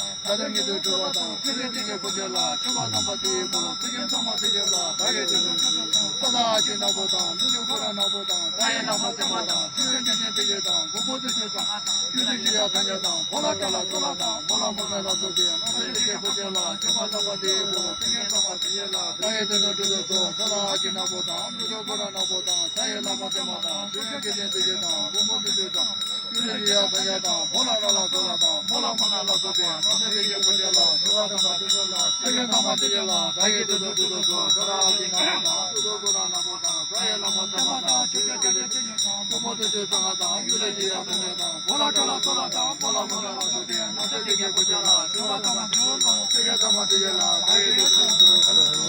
དང་། ཆོས་ཀྱི་སྡེ་བརྒྱད་ཐུགས་རྗེ་ལ། མཆོད་པ་དམ་པ་དེ་ཡི་སྒོ་ལ། ཚིག་ངན་ཙམ་མ་དེ་ཡི་སྒོ་ལ། ལྷ་ཡི་དེ་དང་ཆོས་དང་། ས་དང་ཨ་ཞེ་ནག་པོ་དང་། ཀླུ་མཆོག་ཁོ་རང་ནག་པོ་དང་། ས་ཡི་ལྷ་མོ་བརྟན་པ་དང་། ཆུ་ཡི་སྐྱེ་ཅན་དེ་ཡི་དང་། མགོན་པོ་དེ་ཚོ་དང་། ཡུལ་དུ་ཞི་ཡ་ཐང་ཡ་དང་། ཕོ་ལ་ཏྲ་ལ་ཚོ་ལ་དང་། ཕོ་ལ་མོ་ལ་ལ་སོགས་པའི། སྣང་སྲིད་ཀྱི་སྡེ་བརྒྱད་ཐུགས་རྗེ་ལ། མཆོད་པ་དམ་པ་དེ་ཡི་སྒོ་ལ། ཚིག་ངན་ཙམ་མ་དེ་ཡི་ལ། ལྷ་ཡི་དེ་དང་ཆོས་དང་། ས་དང་ཨ་ཞེ་ནག་པོ་དང་། ཀླུ་མཆོག་ཁོ་རང་ནག་པོ་དང་། ས་ཡི་ལྷ་མོ་བརྟན་པ་དང་། ཆུ་ཡི་སྐྱེ་ཅན་དེ་ཡི་དང་། མགོན་པོ་དེ་ཚོ་དང་། ཡུལ་དུ་ཞི་ཡ་ཐང་ཡ་དང་། ཕོ་ལ་ཏྲ་ལ་ཚོ་ལ་དང་། ཕོ་ལ་མོ་ལ་ལ་སོགས་པའི། སྣང་སྲིད་ཀྱི་སྡེ་བརྒྱད་ཐུགས་རྗེ་ལ། མཆོད་པ་དམ་པ་དེ་ཚོ་ལ། ཚིག་ངན་ཙམ་མ་དེ་ཡི་ལ། ལྷ་ཡི་དེ་དང་ཆོས་དང་། ས་དང་ཨ་ཞེ་ནག་པོ་དང་། ཀླུ་མཆོག་ཁོ་རང་ནག་པོ་དང་། ས་ཡི་ལྷ་མོ་བརྟན་པ་དང་། ཆུ་ཡི་སྐྱེ་ཅན་དེ་ཡི་དང་། མགོན་པོ་དེ་ཚོ་དང་། ཡུལ་དུ་ཞི་ཡ་ཐང་ཡ་དང་། ཕོ་ལ་ཏྲ་ལ་ཚོ་ལ་དང་། ཕོ་ལ་མོ་ལ་ལ་སོགས་པའི། སྣང་སྲིད་ཀྱི་སྡེ་བརྒྱད་ཐུགས་རྗེ་ལ། མཆོད་པ་དམ་པ་དེ་ཚོ་ལ། ཚིག་ངན་ཙམ་མ་དེ་ཡི་ལ། ལྷ་ཡི་དེ་དང་ཆོས་དང་།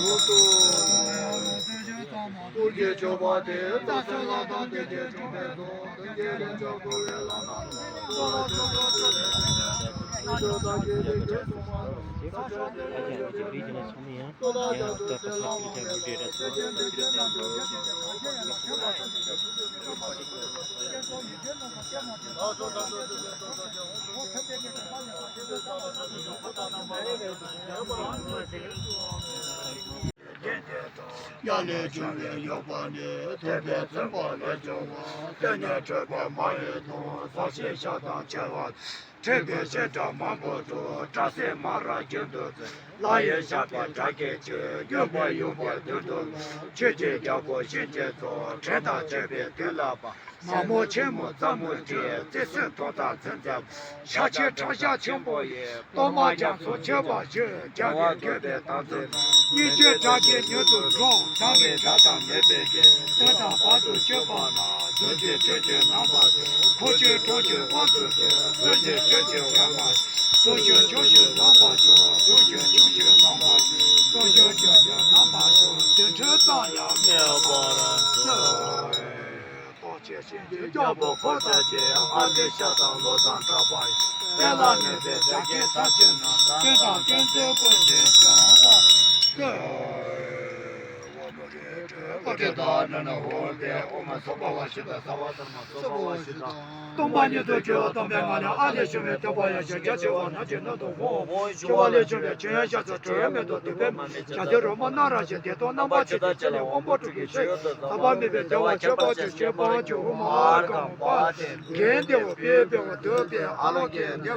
ཡ་ལས་བྱུང་བའི་ཡོད་པ་ནི། ཐོས་པས་མཚོན་པ་ལས་བྱུང་བ། དེ་ནི་ཁྲོས་པའི་མ་ཡིན་ནོ། ས་གཞི་ཤ་དང་བྱེ་བ། མཁྲིས་པའི་བྱེ་བྲག་མང་པོ་དྲུག། སྐྲ་སེར་མ་ར་རྒྱུན་དུ་ཚིག། ལྷ་ཡི་ཞབས་པད་སྒྲ་སྐད་ཀྱིས། གཡོ་བའི་གཡུལ་པོ་མདུན་དུ་ལྷོད། ཆོས་ཀྱི་རྒྱལ་པོ་གཤིན་རྗེ་ཚོགས། བྲན་དང་བཅས་པའི་དུས་ལ་བབ། མ་མོ་ཆེན་མོ་ཙམ་མོ་ཅིག། བརྩེ་སེམས་མཐོང་དང་མཚན་མཚན། ཤ་ཆེན་ཁྲག་ཞག་ཆེན་པོ་ཡིས། གཏོར་མ་རྒྱ་མཚོ་ཆེན་པོ་བཞུས། རྒྱལ་བས་བསྐོས་པའི་དམ་ཚིག་ལ། སྙིང་རྗེའི་སྒྲ་གིས་མྱུར་དུ་འགྲོ། སྡང་བའི་དགྲ་དང་ཉེས་པའི་དགྲ། བདུད་དང་བར་དུ་གཅོད་པ་ན། གདོན་བགེགས་ཆོས་ཀྱི་རྣམ་པ་ཀུན། འཁོར་བཅས་གྲོགས་བཅས་དབང་དུ་སྡུས། གསོད་བྱེད་གཅོད་བྱེད་འོ་མ། སྲུང་ཞིང་སྐྱོབ་ཞིང་བཟང་བར་གྱུར། སྡུག་བྱེད་ཕྱུག་བྱེད་ནོམ་པར་གྱུར། གཏོང་ཞིང་སྐྱོབ་ཞིང་ནོམ་པར་གྱུར། རྫུ་འཕྲུལ་ཙམ་ཡང་མེད་པར་གསོལ། རྟོགས་བྱེད་གཤིན་རྗེའི་རྒྱལ་པོ་འཁོར་དང་བཅས། ཨ་ཏི་ཤ་དང་ལོ་ཟླ་འདྲ་བ་ཡི། བསྟན་ལ་གནོད་པའི་དགྲ་བགེགས་ཚར་བཅད་ནས། བསྟན་དང་བསྟན་འཛིན་ཀུན་གྱི་སྐྱོང་བར་བསྐུལ། དཔའ་བོ་རི་ཁྲོད་ཀོ་ཏི་དང་ནུབ་ནས་འོང་བའི་ཨོཾ་སྭ་བྷཱ་ཝ་ཤུདྡྷ་སརྦ་དྷརྨ་སྭ་བྷཱ་ཝ་ཤུདྡྷ། སྟོང་པ་ཉིད་དུ་གྱུར་སྟོང་པའི་ངང་ལས། ཨ་ལས་བྱུང་བའི་ཐེག་པ་ཡེ་ཤེས་རྒྱ་ཆེ་བ་རྣམས་ཀྱིས་ནང་དུ་འོང་། སྐྱེ་བ་ལས་བྱུང་བའི་ཆོས་དབྱིངས་ཤར་ཕྱོགས་གྲོལ་བའི་མེ་ཏོག་བདུག་པའི་མ་ནི་ཞལ་ཟས་རོལ་མོ་སྣ་རལ་གཞན། བདེ་སྟོང་རྣམ་པར་ཕྱེ་སྟེ་སྤྱན་ནི་དབང་པོ་དྲུག་གི་ཞལ། ཟག་པ་མེད་པའི་བདེ་བ་ཁྱད་པར་ཅན་ཞེས་དབང་ཕྱུག་ཨོཾ་ཨཱཿཧཱུྃ་གམ་པ་ཏི། རྒྱན་བདེ་བོ་བེ་བོ་བདུག་པའི་ཨ་ལོ་ཀེ་དེ་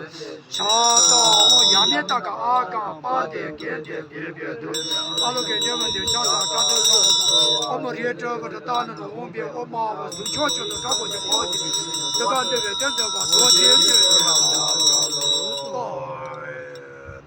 ཕྱག་དང་ཡ་ནི་ཏ་ཀ་ཨཱཿཧཱུྃ་གམ་པ་ཏི། རྒྱན་བདེ་བོ་བེ་བོ་བདུག་ཨ་ལོ་ཀེ་དེ་བོ་དེ་ཕྱག་དང་བཀའ་སྩལ་ལ། ཨོཾ་རི་ཁྲོད་ཀོ་ཏི་དང་ནུབ་ནས་འོང་བའི་ཨོཾ་ཨཱཿཧཱུྃ་བ་གཟུགས་མཆོག་ཅན་དུ་གྲགས་པ་ཅན་འོ་དེ། དེ་ཀ་འདུས་པའི་རྟེན་མཛོད་པ་རྡོ་རྗེ་འདི་ཡིན།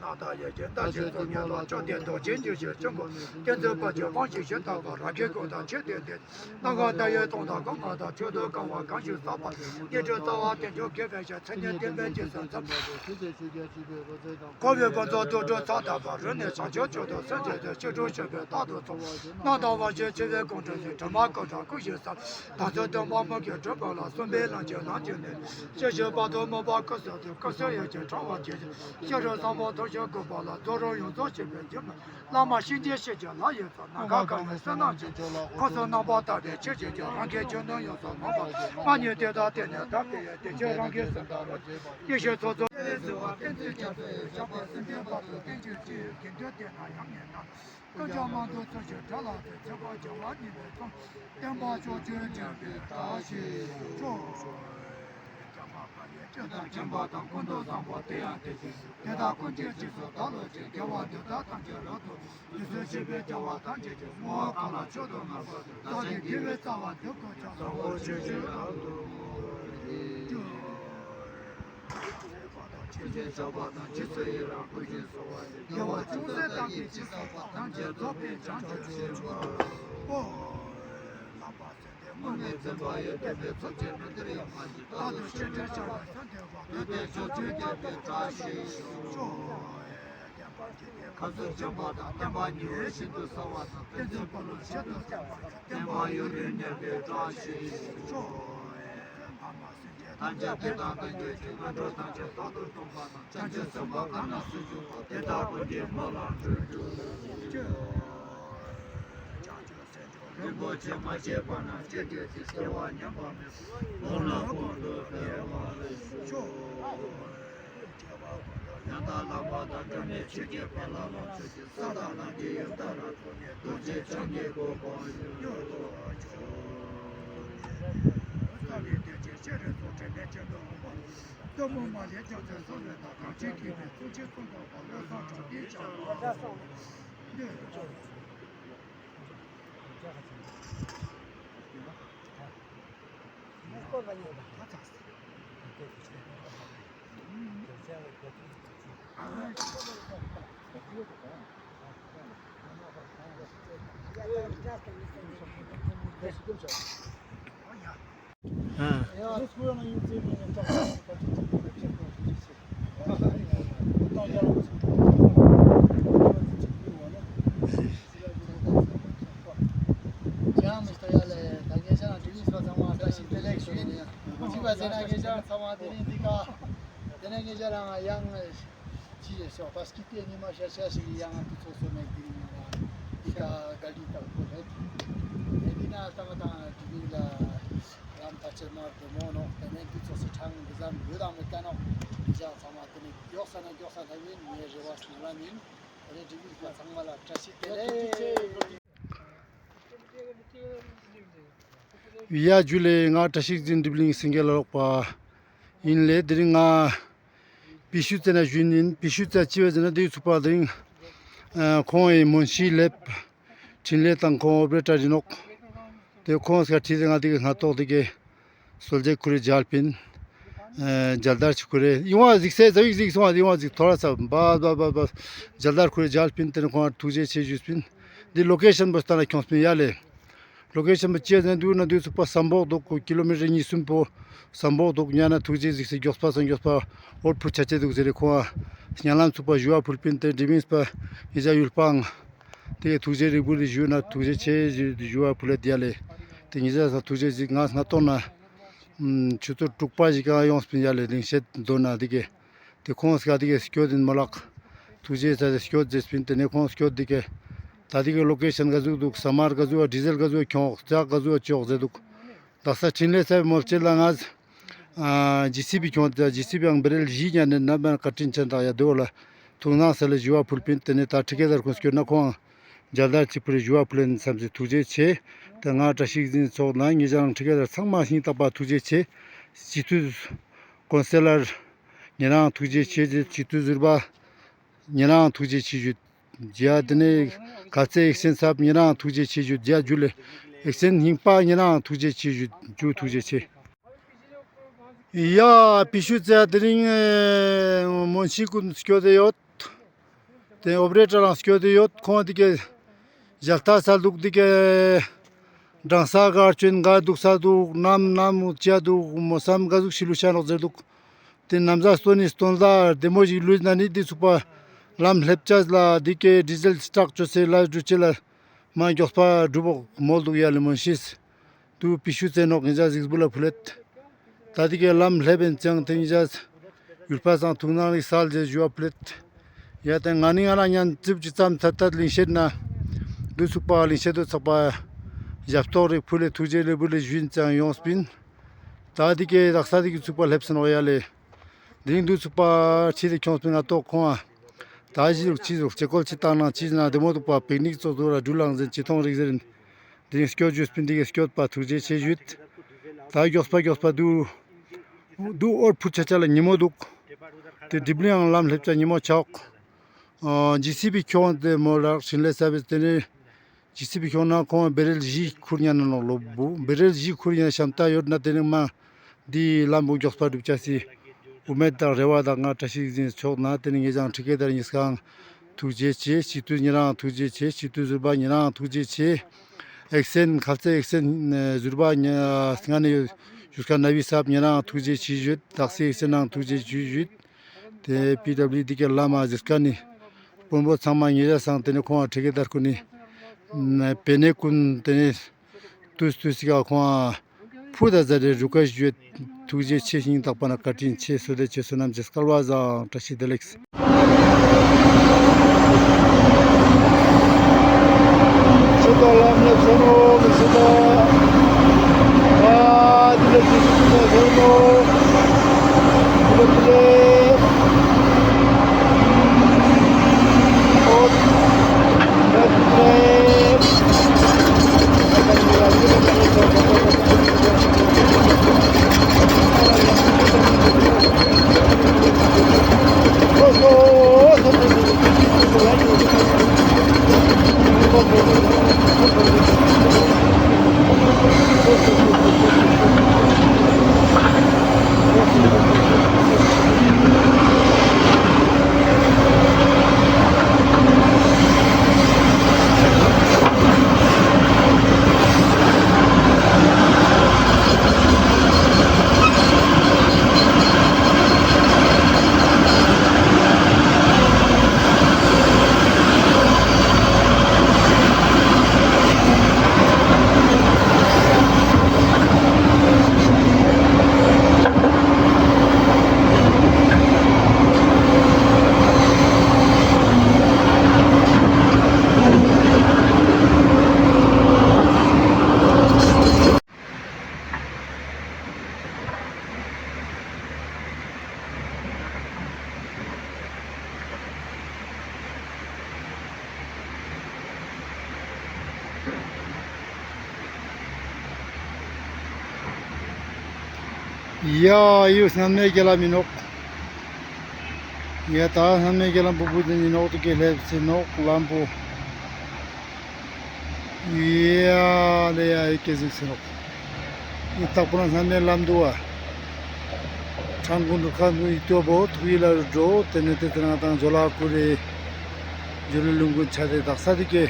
ནང་དང་ཡ་གྱལ་ལྟ་ཞིང་གཟུགས་བརྙན་ལ། བཅོམ་ལྡན་རྡོ་རྗེ་འཇིགས་བྱེད་ཆེན་པོ། རྟེན་མཛོད་པ་ཅན་དབང་ཞུས་ཞིང་དག་པ། རབ་དགའི་སྐུ་དང་མཆོད་རྟེན་འདི། སྣ་ཁ་ཏ་ཡའི་དོང་དང་སྒོ་ང་དང་། མཆོག་ཏུ་གང་བ་གང་ཞིག་བསགས་པ། ཉི་ཁྲི་རྩ་བ་བརྟན་སྐྱོང་དགེ་བའི་ཞིང་། མཚན་ཉིད་བསྟན་པའི་རྗེས་སུ་འཛིན་པ། འཁོར་བའི་དགོངས་རྫོགས་དུག་སྦྲུལ་ཚང་དང་བ། རིང་ནས་བྱང་ཆུབ་མཆོག་ཏུ་སེམས་བསྐྱེད་དེ། སྲིད་དྲུག་ཞི་བའི་རྟག་ཏུ་འཚོ། སྣང་དང་བ་ཞིག་འཆི་བའི་དགོངས་གྲོལ་ཞིང་། དྲི་མ་སྐོམ་དྲག་ཀུན་ཞིག་བསལ། དམ་ཚིག་སྟོང་པ་མུ་གེ་སྒྲིབ་པ་ལ། གསུམ་པའི་ལམ་གྱི་ལམ་གྱིས་ནི། སྐྱེ་ཤི་བར་དོ་མུན་པ་ཀུན་སེལ་ཏེ། སྐུ་གསུམ་ཡེ་ཤེས་ཕྲེང་བ་ཅན། ཤེས་རབ་ཟབ་མོ་ཐོབ་ཤིང་གུས་པ་ལ། རྫོགས་རིམ་ཡོངས་རྫོགས་ཤེས་པའི་སྒྱུ་མ། བླ་མ་གཤིན་རྗེའི་གཤེད་ཀྱི་ལྷ་ཡི་ཚོགས། ནམ་མཁའ་གང་བའི་བསོད་ནམས་ཀྱི། འཁོར་གསུམ་རྣམ་པར་དག་པའི་ཆོས་ཀྱི་རྒྱལ། རང་གི་རྒྱུ་ནོར་ཡོངས་སུ་གང་བ། མ་ཉིད་དེ་དག་བསྟེན་ནས་བདག་གི་ཡོན། བདེ་ཆེན་རང་གི་སེམས་དང་རོ། ཡེ་ཤེས་ཚོགས་རྫོགས། བསྟན་འཛིན་རྒྱ་མཚོའི་ཞབས་པད་སྲིད་མཐའི་བར་དུ་བརྟན་གྱུར་ཅིག་དགེ་འདུན་བསྟེན་ན་ཡང་ངན་ན། ཀུན་ཀྱང་མང་དུ་འཚོ་ཞིང་དགྲ་ལ་བརྩེ། ཚེ་འཁོར་བྱ་བ་ཉེས་པའི་ཚོགས། བསྟན་པ་ཕྱོགས་བཅུར་འདྲེན་པའི་བཀྲ་ཤིས་ཤོག། ཁྱབ་པ་དང་ཀུན་ཏུ་བཟང་པོ་དེ་ཡང་དེ་བཞིན་དེ་དག་ཀུན་གྱི་རྗེས་སུ་བདག་སློབ་ཅིང་། དགེ་བ་འདི་དག་ཐམས་ཅད་རབ་ཏུ། དུས་གསུམ་གཤེགས་པའི་རྒྱལ་བ་ཐམས་ཅད་ཀྱི། ངོ་བོ་གང་ལ་མཆོག་ཏུ་བསྔགས་པ་དེས། བདག་གི་དགེ་བའི་རྩ་བ་འདི་ཀུན་ཀྱང་། བཟང་པོ་སྤྱོད་ཕྱིར་རབ་ཏུ་བསྔོ། ཕྱིན་ཆད་བྱ་བ་དང་། རྗེས་སུ་ཡི་རང་བསྐུལ་ཞིང་གསོལ་བ་འདེབས། དགེ་བ་ཅུང་ཟད་བཏང་གིས་ཅི་བསགས་པ། ཐམས་ཅད་རྫོགས་པའི་བྱང་ཆུབ་ཕྱིར། ཨོ། ལྷག་པ་སེམས་དཔའི་དངོས་གནས་འཛིན་པ་ཡི། བསྟན་པའི་ཚོགས་ཀྱི་མི་འདིར་ཡང་མ་མཆིས། རྟག་ཏུ་ཤེས་བྱའི་བྱ་བ་སངས་རྒྱས་པ། འདུས་པའི་ཕྱོགས་བཅུའི་རྒྱལ་པོའི་བཀྲ་ཤིས་ཤོག། བསྟན་པ་འདི་ནི་ཁམས་གསུམ་འབྱུང་བ་དང་། བསྟན་པ་ཉི་འོད་བཞིན་དུ་གསལ་བ་དང་། བསྟན་འཛིན་པ་ལུ་ཆེད་དུ་བསྟན་པ་ཡིན། བསྟན་པ་ཡུན་རིང་གནས་པའི་བཀྲ་ཤིས་ཤོག། ལྷག་མ་སེམས་ཅན་ ཐམས་ཅད་དེ་དང་ལྡན་གྱུར་ཅིག། ངན་འགྲོ་ཐམས་ཅད་དཔག་ཏུ་སྟོང་པ་དང་། བྱང་ཆུབ་སེམས་དཔའ་གང་རྣམས་སུ་ཞུགས་པ། དེ་དག་ཀུན་གྱི་སྨོན་ལམ་འགྲུབ་གྱུར་ཅིག། རིན་པོ་ཆེ་མ་སྐྱེས་པ་རྣམས་སྐྱེ་གྱུར་ཅིག། སྐྱེ་བ་ཉམས་པ་མེད་པར་མོས་པ་ཀུན་ཏུ་འཕེལ་བར་ཤོག། ཡང་དག་ལག་པ་དང་སྒྲ་ནི་ཆོས་ཀྱི་དཔལ་ལ་ལོངས་སྤྱོད་ཅིང་། ས་དང་ལམ་གྱི་ཡུལ་མཐའ་རུ་ཐོབ་ནས། རྡོ་རྗེ་འཆང་གི་གོ་འཕང་ཡུལ་དུ་ཤོག། ཅི་ཡང་མི་སྟོན་ཡ་ལེ། ད་ངེད་ཅག་རང་དྲི་བ་ཚང་མ་བཀྲ་ཤིས་བདེ་ལེགས་ཞུ་ཡིན། ཅི་བ་ཟེར་ན་ངེད་ཅག་རང་ཚང་མ་དེ་རིང་འདི་ཀ་དེ་ནས་ངེད་ཅག་རང་ཡང་ཅི་ཡེ་ཤོག་པ་སྐྱིད་པའི་ཉི་མ་ཤར་ཤར་ཞིག་ཡང་ང་དུ་ཚོགས་སོ་མེད་དེ་རིང་ང་འདི་ཀ་ག་ལི་དང་པོ་རེད། དེ་འདི་ན་ཏང་ཏང་དྲི་བ་ལ་ལམ་ཕལ་ཆེར་མར་བདེ་མོ་ནོག། དེ་ནས་འདི་ཚོགས་སུ་ཁྲང་འདི་ཙམ་ཡོད་དང་མེད་ཀ་ནོག། ངེད་ཅག་ཚང་མ་དེ་ནས་མགྱོགས་ས་ན་མགྱོགས་ས་ལྷ་བིན་ངའི་རེ་བ་སྨོན་ལམ་ཡིན། དེ་ནས་དྲི་བ་ཚང་མ་ལ་བཀྲ་ཤིས་བདེ་ལེགས། ཡ་ཇུ་ལེ། ང་བཀྲ་ཤིས་འཛིན་གྲིབ་གླིང་སེང་གེ་ལ་ལོག་པ་ཡིན་ལེ། དེ་རིང་ང་པི་ཤུ་རྩེ་ན་བཞུགས་ཡིན། པི་ཤུ་རྩེ་ཅི་བས་ཟེར་ན་དེའི་ཚུགས་པ་དེ་རིང་ཁོང་ངི་མོན་ཤི་ལེབ་འཕྲིན་ལས་དང་ཁོང་ཨོ་པ་རེ་ཊར་ཡིན་ནོག། དེ་ཁོང་སྐད་ཁྲིད་དེ་ང་དེ་གི་སྔ་ཏོག་དེ་གི་སོལ་ཇ་ཁུར་རེ་མཇལ་པིན། ཨ་མཇལ་དར་ཅིག་ཁུར་རེ་ཡོང་བ་གཟིགས་སེ་ཟ་ཡིག་གཟིགས་སོང་བ་ཡོང་བ་གཟིགས་ཐོ་ར་ས་བ་བ་བ་བ་མཇལ་དར་ཁུར་རེ་མཇལ་པིན། དེ་ནས་ཁོང་ཐུགས་རྗེ་ཆེ་ཞུས་པིན། འདི་ལོ་ཀེ་ཤན་པོ་སྟན་ན་ཁྱོངས་པིན་ཡ་ལེ། ལོ་ཀེ་ཤན་པོ་ཅི་ཟེར་ན་དུ་ན་དུ་ཚུགས་པ་ཟམ་པོག་འདུག། ཀི་ལོ་མི་ཊར་གཉིས་གསུམ་པོ་ཟམ་པོག་འདུག། ཉ་ན་ཐུགས་རྗེ་གཟིགས་སེ་མགྱོགས་པ་སང་མགྱོགས་པ་འོར་ཕུར་ཆ་ཆེ་འདུག་ཟེར་རེ་ཁོང་ང་སྙན་ལམ་ཚུགས་པ་ཞུ་བ་ཕུལ་པིན། དེ་འདྲི་མིན་པ་ཉེ་ཞ་ཡུལ་སྤང་དེ་ཐུགས་རྗེ་རིག་པུ་རེ་ཞུ་ན་ཐུགས་རྗེ་ཆེ་ཞུ་བ་ཕུལ་ལེ་དེ་ཡ་ལེ། དེ་ཉེ་ཞ་ས་ཐུགས་རྗེ་གཟིགས་ང་སྔ་ཏོག་ན་ཆུ་ཚོད་དྲུག་པ་ཞིག་ག་ཡོངས་པིན་ཡ་ལེ། ལིང་ཤེད་དོ་ན་དེ་གི་དེ་ཁོང་སྐད་དེ་གི་སྐྱོད་ཡིན་མོལ་ལགས། ཐུགས་རྗེ་ཆེ་སྐྱོད་མཛད་པིན། དེ་ནས་ཁོང་སྐྱོད་དེ་གི་ད་དེ་གི་ལོ་ཀེ་ཤན་ག་ཟུག་འདུག། ས་མར་ག་ཟུག་བ་ཌི་ཟེལ་ག་ཟུག་བ་ཁྱོངས་ལྕགས་ག་ཟུག་བ་ཅོག་ཟེར་འདུག། དག་ས་འཕྲིན་ལས་ས་མོལ་ཆེད་ལ་ང་ཨ་ཇི་སི་བི་ཁྱོངས་ཏེ་ཇི་སི་བི་ཡང་བེ་རེལ་བཞི་ཉན་ནས་ནམ་ཡང་བཀའ་དྲིན་ཆེན་དང་ཡ་དེ་བོ་ལ་ཐུགས་སྣང་ས་ལ་ཞུ་བ་ཕུལ་པིན། དེ་ནས་ད་ཁྲི་ཀེ་དར་ཁོང་སྐྱོད་ན་ཁོང་མཇལ་དར་ཅིག་ཕུལ་རེ་ཞུ་བ་ཕུལ་ལེ་བསམ་སེ་ཐུགས་རྗེ་ཆེ། ད་ང་བཀྲ་ཤིས་འཛིན་ཚོགས་ནང་ཉེ་ཞ་ཁྲི་ཀེ་དར་ཚང་མ་སྙིང་ཐག་པ་ཐུགས་རྗེ་ཆེ། སྤྱི་འཐུས་ཀོན་སེ་ལར་ཉེ་རང་ཐུགས་རྗེ་ཆེ། སྤྱི་འཐུས་ཟུར་པ་ཉེ་རང་ཐུགས་རྗེ་ཆེ་ཞུ། རྒྱ་དེ་ནས་ག་ཚེ་ཨེག་སེན་སབ་ཉེ་རང་ཐུགས་རྗེ་ཆེ་ཞུ། རྒྱ་ཇུ་ལེ། ཨེག་སེན་སྙིང་པ་ཉེ་རང་ཐུགས་རྗེ་ཆེ་ཞུ། ཇུ་ཐུགས་རྗེ་ཆེ། ཡ་པི་ཤུ་རྩེ་དེ་རིང་མོན་ཤི་ཀུན་སྐྱོད་དེ་ཡོད། དེ་ཨོ་པ་རེ་ཊར་རང་སྐྱོད་དེ་ཡོད། ཁོང་དེ་གི་ཞལ་ལྟ་ས་འདུག། དེ་གི་གྲང་ས་གར་ཅོན་ག་འདུག་ས་འདུག། ནམ་ནམ་ཅི་འདུག། མོ་སམ་ག་ཟུག་ཤི་ལུ་ཤ་ནོག་ཟེར་འདུག། དེ་ནམ་ཟ་སྟོན་ནི་སྟོན་ཟ་བདེ་མོ་ཞིག་ལུས་ན་ནི་དེ་ཚུགས་པ་ལམ་ལེབ་ཅས་ལ་དེ་གི་ཌི་ཟེལ་སི་ཊག་ཅོ་སེ་ལ་འགྲུ་ཅེ་ལ་མ་མགྱོགས་པ་འགྲུབ་བོག་མོལ་འདུག་ཡ་ལེ་མོན་ཤིས། དུ་པི་ཤུ་རྩེ་ནོག་ཉེ་ཞ་གཟིགས་འབུལ་ལ་ཕུལ་ལེད། ད་དེ་གི་ལམ་ལེབ་ཡིན་ཙང་དེ་ཉེ་ཞ་ཡུལ་པ་སང་ཐུགས་སྣང་ལེགས་སལ་ཟེར་ཞུ་བ་ཕུལ་ལེད། ཡ་དེ་ང་ནི་ང་རང་ཉན་རྩིབ་ཅི་ཙམ་ཐད་ཐད་ལིང་ཤེད་ན་དུ་ཚུགས་པ་ལིང་ཤེད་དུ་ཚགས་པ་ཞབས་ཏོག་རེ་ཕུལ་ལེ་ཐུགས་རྗེ་ལེ་འབུལ་ལེ་ཞུ་ཡིན་ཙང་ཡོངས་པིན། ད་དེ་གི་དག་ས་དེ་གི་ཚུགས་པ་ལེབ་སོང་ནོག་ཡ་ལེ། དེ་རིང་དུ་ཚུགས་པ་ཁྲིད་དེ་ཁྱོངས་པིན་ང་ཏོག་ཁོང་ཨ། ད་ཞི་ཟུག་ཅི་ཟུག་ཅེ་ཀོལ་ཅི་བཏང་ན་ཅི་ཟེར་ན་བདེ་མོ་འདུག་པ། པིག་ནིག་ཚོགས་འདུག་ར་འགྲུལ་ལངས་ཟེར་ཅི་ཐོང་རིག་ཟེར་ཨིན། དེ་རིང་སྐྱོད་ཞུས་པིན། དེ་གི་སྐྱོད་པ་ཐུགས་རྗེ་ཆེ་ཞུས། ད་མགྱོགས་པ་མགྱོགས་པ་དུ་དུ་འོར་ཕུར་ཆ་ཆ་ལ་ཉི་མོ་འདུག། དེ་དིབ་ལིང་ཡང་ལམ་ལེབ་ཆ་ཉི་མོ་ཆགས། ཨ་ཇི་སི་བི་ཁྱོངས་ཏེ་མོལ་ལགས་འཕྲིན་ལས་ས་བིས་དེ་ནས་ཇི་སི་བི་ཁྱོངས་ན་ཁོང་བེ་རེལ་བཞི་ཁུར་ཉན་ན་ནོག་ལོ་བུ། བེ་རེལ་བཞི་ཁུར་ཉན་ཤམ་ཏ་ཡོད་ན་དེ་ནས་མ་འདི་ལམ་བུ་མགྱོགས་པ་འགྲུབ་ཆ་སི་འུ་མེད་དང་རེ་བ་དང་ང་བཀྲ་ཤིས་འཛིན་ཆོག་ན། དེ་ནས་ངེད་ཅང་ཁྲི་ཀེ་དར་ཉིས་ཀའང་ཐུགས་རྗེ་ཆེ། སྤྱི་འཐུས་ཉེ་རང་ཐུགས་རྗེ་ཆེ། སྤྱི་འཐུས་ཟུར་པ་ཉེ་རང་ཐུགས་རྗེ་ཆེ། ཨེག་སེན་ཁ་ཚེ་ཨེག་སེན་ཟུར་པ་ཉེ་སྔ་ནས་ཡོད་ཞུས་ཀ་ན་བི་སབ་ཉེ་རང་ཐུགས་རྗེ་ཆེ་ཞུས། དག་སེ་ཨེག་སེན་ནང་ཐུགས་རྗེ་ཆེ་ཞུས། དེ་པི་ཌབ་ལིའུ་ཌི་གི་བླ་མ་ཟེར་ཀ་ནི་དཔོན་པོ་ཚང་མ་ཉེ་རང་སང་དེ་ནས་ཁོང་ཁྲི་ཀེ་དར་ཀུན་ནི་པེ་ནེ་ཀུན་དེ་ནས་ཏུས་ཏུས་སི་ཀ་ཁོང་ཕུ་ད་ཟ་རེ་རུ་ཀ་ཞུས། ཐུགས་རྗེ་ཆེ། སྙིང་ཐག་པ་ནེ་བཀའ་དྲིན་ཆེ། བསོད་བདེ་ཆེ། བསོད་ནམས་ཆེ། སྐལ་བ་བཟང་། བཀྲ་ཤིས་བདེ་ལེགས། ཡ་ཡུ་སྣང་མེད་རྒྱ་ལམ་ཨིན་ནོག། ཡ་ད་སྣང་མེད་རྒྱ་ལམ་བུ་བུ་དེ་ཨིན་ནོག། དེ་ཀ་སླེབས་སེ་ནོག་ལམ་བུ། ཡ་ལེ་ཡ་ཡི་ཀེ་ཟིག་སེ་ནོག། ཡི་ཏག་པོ་ན་སྣང་མེད་ལམ་འདུག་པ། ཁྲང་ཀོན་དུ་ཁ་འདུག་ཡི་ཏོ་བོ་ཐུག་ཡི་ལ་རུ་འགྲོ། དེ་ནེ་དེ་དེ་ནང་དང་ཇོ་ལ་ཀུ་རེ་ཇོ་ལི་ལུང་ཀུན་ཆ་དེ་དག་ས་དེ་ཀེ་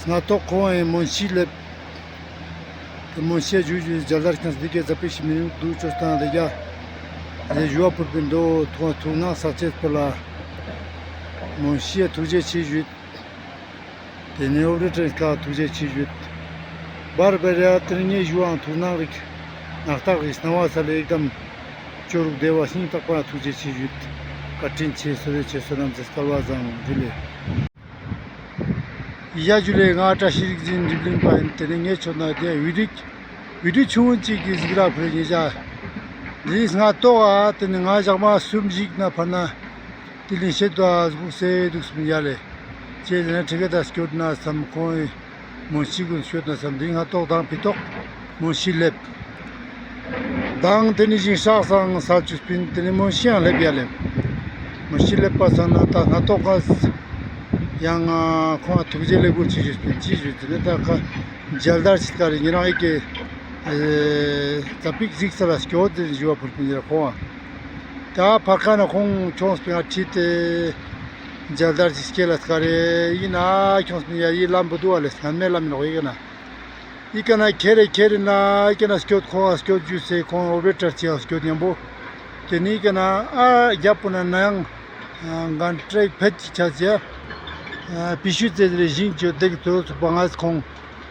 སྔ་ཏོག་ཁོང་ཨེ་མོན་ཤི་ལེབ། དེ་མོན་ཤི་ཇུ་ཇུ་མཇལ་དར་ཁྱངས་དེ་ཀེ་ཛ་པི་ཤི་མི་ནུག་འདུག་ཅོས་ཏང་དེ་ཀ་དེ་ཞུ་བ་ཕུལ་པིན་འདུག། ཐུགས་ཐུགས་སྣང་ས་ཆེད་པ་ལ་མོན་ཤི་ཐུགས་རྗེ་ཆེ་ཞུས། དེ་ནེ་ཨོ་རེ་ཏྲེན་ཀ་ཐུགས་རྗེ་ཆེ་ཞུས། བར་བར་ཡ་དེ་ནེ་ངའི་ཞུ་བའང་ཐུགས་སྣང་རིག་ནག་ཐག་རིག་སྣང་བ་ས་ལེ་ཨེག་དམ་ཅོ་རུག་བདེ་བ་སྙིང་ཐག་པ་ན་ཐུགས་རྗེ་ཆེ་ཞུས། བཀའ་དྲིན་ཆེ། བསོད་བདེ་ཆེ། བསོད་ནམས་ཆེ། སྐལ་བ་བཟང་། ཇུ་ལེ། ཡ་ཇུ་ལེ། ང་བཀྲ་ཤིས་རིག་འཛིན་འགྲིབ་གླིང་པ་ཨིན། དེ་ནེ་ངའི་ཆོད་ན་དེ་བི་ཌིའོ་བི་ཌིའོ་ཆུང་ངུན་ཅིག་གི་གཟིགས་རག་ཕུལ་ཉེ་ཞག། དེ་སྔ་ཏོག་ཨ་དེ་ནེ་ང་ཞག་མ་གསུམ་ཞིག་ན་ཕར་ན་དེ་ལིན་ཤེད་དུ་ཨ་སྒུག་སེ་འདུག་སུམ་ཡ་ལེ། ཅེས་དེ་ནེ་ཁྲི་ཀ་ད་སྐྱོད་ན་སམ་ཁོང་ངི་མོན་ཤི་ཀུན་སྐྱོད་ན་སམ་དེ་སྔ་ཏོག་དང་ཕི་ཏོག་མོན་ཤི་ལེབ། དང་དེ་ནེ་ཞིང་ཤག་སང་སལ་ཅུས་པིན། དེ་ནེ་མོན་ཤི་ཡང་ལེབ་ཡ་ལེ། མོན་ཤི་ལེབ་པ་སང་ན་ད་སྔ་ཏོག་ག་ཡང་ཁོང་ཐུགས་རྗེ་ལེ་གུ་ཆེ་ཞུས་པིན་ཅི་ཞུས་དེ་ནེ་ད་ཁ་མཇལ་དར་ཅིག་ཀ་རེ་ཉེ་རང་ཨི་ཀེ་ཨེ་ཙ་པིག་གཟིགས་ས་ལ་སྐྱོད་དེ་ཞུ་བ་ཕུལ་པིན་ཡ་ཁོང་། ད་ཕར་ཁ་ན་ཁོང་ཁྱོངས་པིན་ཨ་ཁྲིད་དེ་མཇལ་དར་ཅིག་སྐྱེལ་ལ་ཀ་རེ་ཨིན་ན་ཁྱོངས་པིན་ཡ་ཡི་ལམ་བུ་འདུག་པ་ལེ། སྣང་མེད་ལམ་ཨིན་ནོག་ཡི་ཀ་ན། ཡི་ཀ་ན་ཁྱེར་རེ་ཁྱེར་རེ་ན་ཡི་ཀ་ན་སྐྱོད་ཁོང་ང་སྐྱོད་ཇུས་སེ་ཁོང་ཨོ་བེ་ཏྲར་ཅིག་ཡང་སྐྱོད་ཉམ་པོ། དེ་ནེ་ཡི་ཀ་ན་ཨ་རྒྱབ་པོ་ན་ན་ཡང་གན་ཏྲེག་ཕེད་ཅིག་ཆ་ཅེ། ཨ་པི་ཤུ་ཙེ་རེ་ཞིང་ཅོ་དེ་གི་ཏོ་ཚུགས་པ་ང་ཁོང་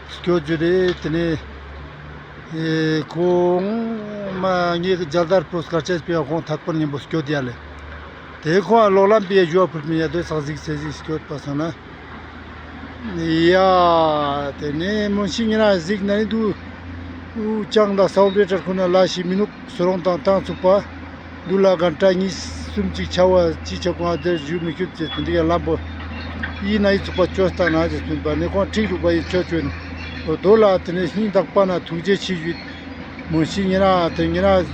སྐྱོད་ཇུ་རེ། དེ་ནེ་ཨེ་ཁོང་མ་ངེ་གི་མཇལ་དར་པོ་སྐར་ཆ་སྤེ་ཁོང་ཐད་པར་ཉམ་པོ་སྐྱོད་ཡ་ལེ། དེ་ཁོང་ཨ་ལོག་ལམ་པའི་ཞུ་བ་ཕུལ་པིན་ཡ་དོ་ཚག་གཟིགས་སེ་གཟིགས་སྐྱོད་པ་སང་ན། ཡ། དེ་ནེ་མོན་ཤི་ཉེ་རང་གཟིགས་ན་ནི་དུ་ཅང་ད་སའོ་བེ་ཏྲར་ཁོ་ན་ལ་ཞིག་མི་ནུག། སོ་རོང་དང་ཏང་ཚུགས་པ་དུ་ལ་གན་ཏྲ་གཉིས་གསུམ་ཅིག་ཆ་བ་ཅི་ཆོག་ག་དེར་ཞུ་མི་ཁྱུད་ཅེས་དེ་འདི་ཡ་ལམ་པོ་ཡིན་ན་ཡི་ཚུགས་པ་ཅོས་ཏང་ན་ཅེས་སྤུན་པ་ནེ་ཁོང་ཁྲིད་རུག་པ་ཡི་ཆོ་ཅོན། འོ་དོ་ལ་དེ་ནེ་སྙིང་ཐག་པ་ན་ཐུགས་རྗེ་ཆེ་ཞུས། མོན་ཤི་ཉེ་རང་དེ་ཉེ་རང་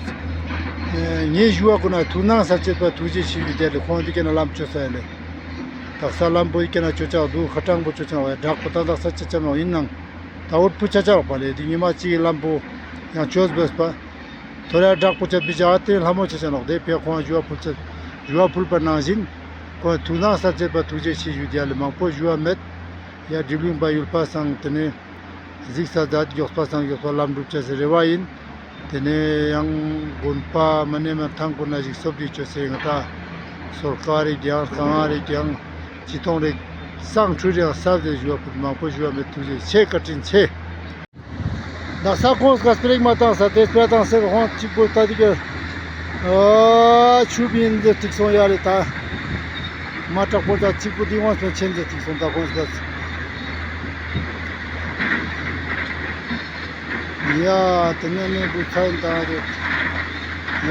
ངའི་ཞུ་བ་ཀུན་ན་ཐུགས་སྣང་ས་བཅད་པ་ཐུགས་རྗེ་ཆེ་ཞུས་དེ་ལེ། ཁོང་འདི་ཀ་ན་ལམ་ཅོ་ས་ཡ་ལེ། དག་ས་ལམ་པོ་ཡི་ཀ་ན་ཅོ་ཅག་འདུག། ཁ་གྲང་པོ་ཅོ་ཅག་བ་ཡ་བྲག་པོ་ད་དག་ས་ཅ་ཅ་མ་ཡིན་ནང་ད་འོད་པོ་ཅ་ཅ་རོགས་པ་ལེ། དེ་ཉི་མ་གཅིག་གི་ལམ་པོ་ཡང་ཅོས་བས་པ། ཐོ་རེ་བྲག་པོ་ཅ་པི་ཅ་ཨ་དེ་ལྷ་མོ་ཅ་ཅ་ནོག། དེ་ཕེ་ཁོང་ཞུ་བ་ཕུལ་ཅ་ཞུ་བ་ཕུལ་པ་ནང་བཞིན་ཁོང་ཐུགས་སྣང་ས་བཅད་པ་ཐུགས་རྗེ་ཆེ་ཞུས་དེ་ལེ། མང་པོ་ཞུ་བ་མེད། ཡ་འགྲིབ་གླིང་པ་ཡུལ་པ་སང་དེ་ནེ་གཟིགས་ས་མཛད་མགྱོགས་པ་སང་མགྱོགས་པ་ལམ་འགྲུབ་ཅེས་སི་རེ་བ་ཡིན། དེ་ནེ་ཡང་དགོན་པ་མ་ནེ་མ་ཐང་ཀུན་ན་ཞིག་སོབ་ཅིག་ཅོས་སེ་ང་ད་སོལ་ཀ་རེ་རྒྱང་གང་རེ་རྒྱང་ཅི་ཐོང་རེ་སང་ཁྲུ་རེ་ཡང་ས་དེ་ཞུ་བ་ཕུལ། མང་པོ་ཞུ་བ་མེད། ཐུགས་རྗེ་ཆེ། བཀའ་དྲིན་ཆེ། ད་ས་ཁོངས་ཀ་སྤེ་ར་མ་བཏང་ས་དེ་སྤེ་ར་བཏང་ས་ཁོངས་གཅིག་པོ་ལྟ་དུས་ཀ་ཨ་ཆུ་བིན་ཟེར་ཏིག་སོང་ཡ་ལེ། ད་མ་དྲག་པོ་ད་གཅིག་པོ་དེ་ཁོངས་པ་ཆེན་ཟེར་ཏིག་སོང་ད་ཁོངས་ཀ་ཡ། དེ་ནས་ནས་བུ་ཚ་ཡིན་ད་རེད་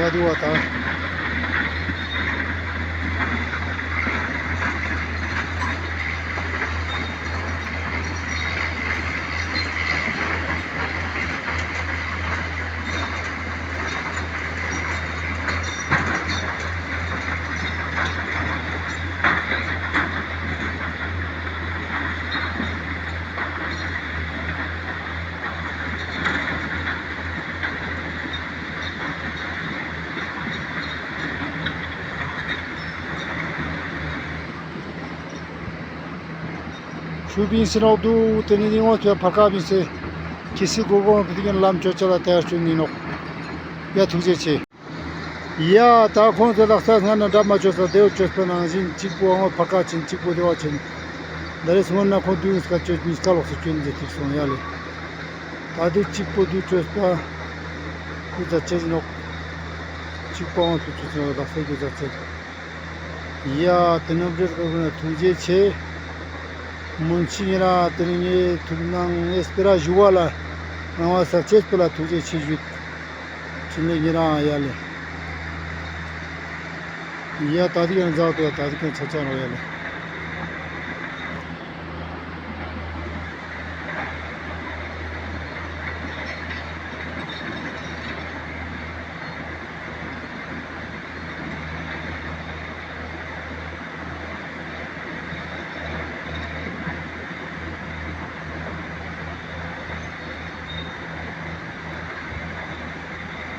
ཡ་དུ་བ་ད། ཆུ་བིན་སེ་ནོག་དུག་དེ་ནི་ནི་ངོ་ཚ་ཕར་ཀ་བིན་སེ། ཁྱི་སི་གོ་གོ་ངོ་བི་དི་གན་ལམ་ཆོ་ཆ་ལ་ཏེ་ཡར་ཆུ་ནི་ནོག་ཡ་ཐུགས་རྗེ་ཆེ། ཡ་ད་ཁོང་ཚོ་ལག་ས་སྔ་ན་འདྲ་མ་ཆོ་ས་དེའོ་ཆོས་པ་ནང་བཞིན་གཅིག་པོ་ཨང་ཕར་ཀ་ཆེན་གཅིག་པོ་དེ་བ་ཆེན། ད་རེས་སྔོན་ན་ཁོང་དུས་ཀ་ཆོས་གཉིས་ཀ་ལོག་སེ་ཆོས་མཛད་ཐིག་སོང་ཡ་ལེ། ད་དུས་གཅིག་པོ་དུས་ཆོས་པ་ཁུ་ཚ་ཆེ་ནོག་གཅིག་པོ་ཨང་ཚོ་ཆོས་ལག་ས་ཁུ་ཚ་ཆེ། ཡ་དེ་ནོ་བྲེལ་ཀ་ཀུན་ན་ཐུགས་རྗེ་ཆེ། མུན་ཆི་ཉེ་ར་དེ་རིང་ངའི་ཐུགས་སྣང་ཨེ་སྤེ་ར་ཞུ་བ་ལ་རང་བ་ས་ཆེས་པོ་ལ་ཐུགས་རྗེ་ཆེ་ཞུ། ཕྲིན་ལས་ཉེ་རང་ཡ་ལེ། ཡ་ད་དི་ཀ་ན་འཛག་ཏོ་ཡ་ད་དི་ཀ་ན་ཆ་ཆ་རོ་ཡ་ལེ།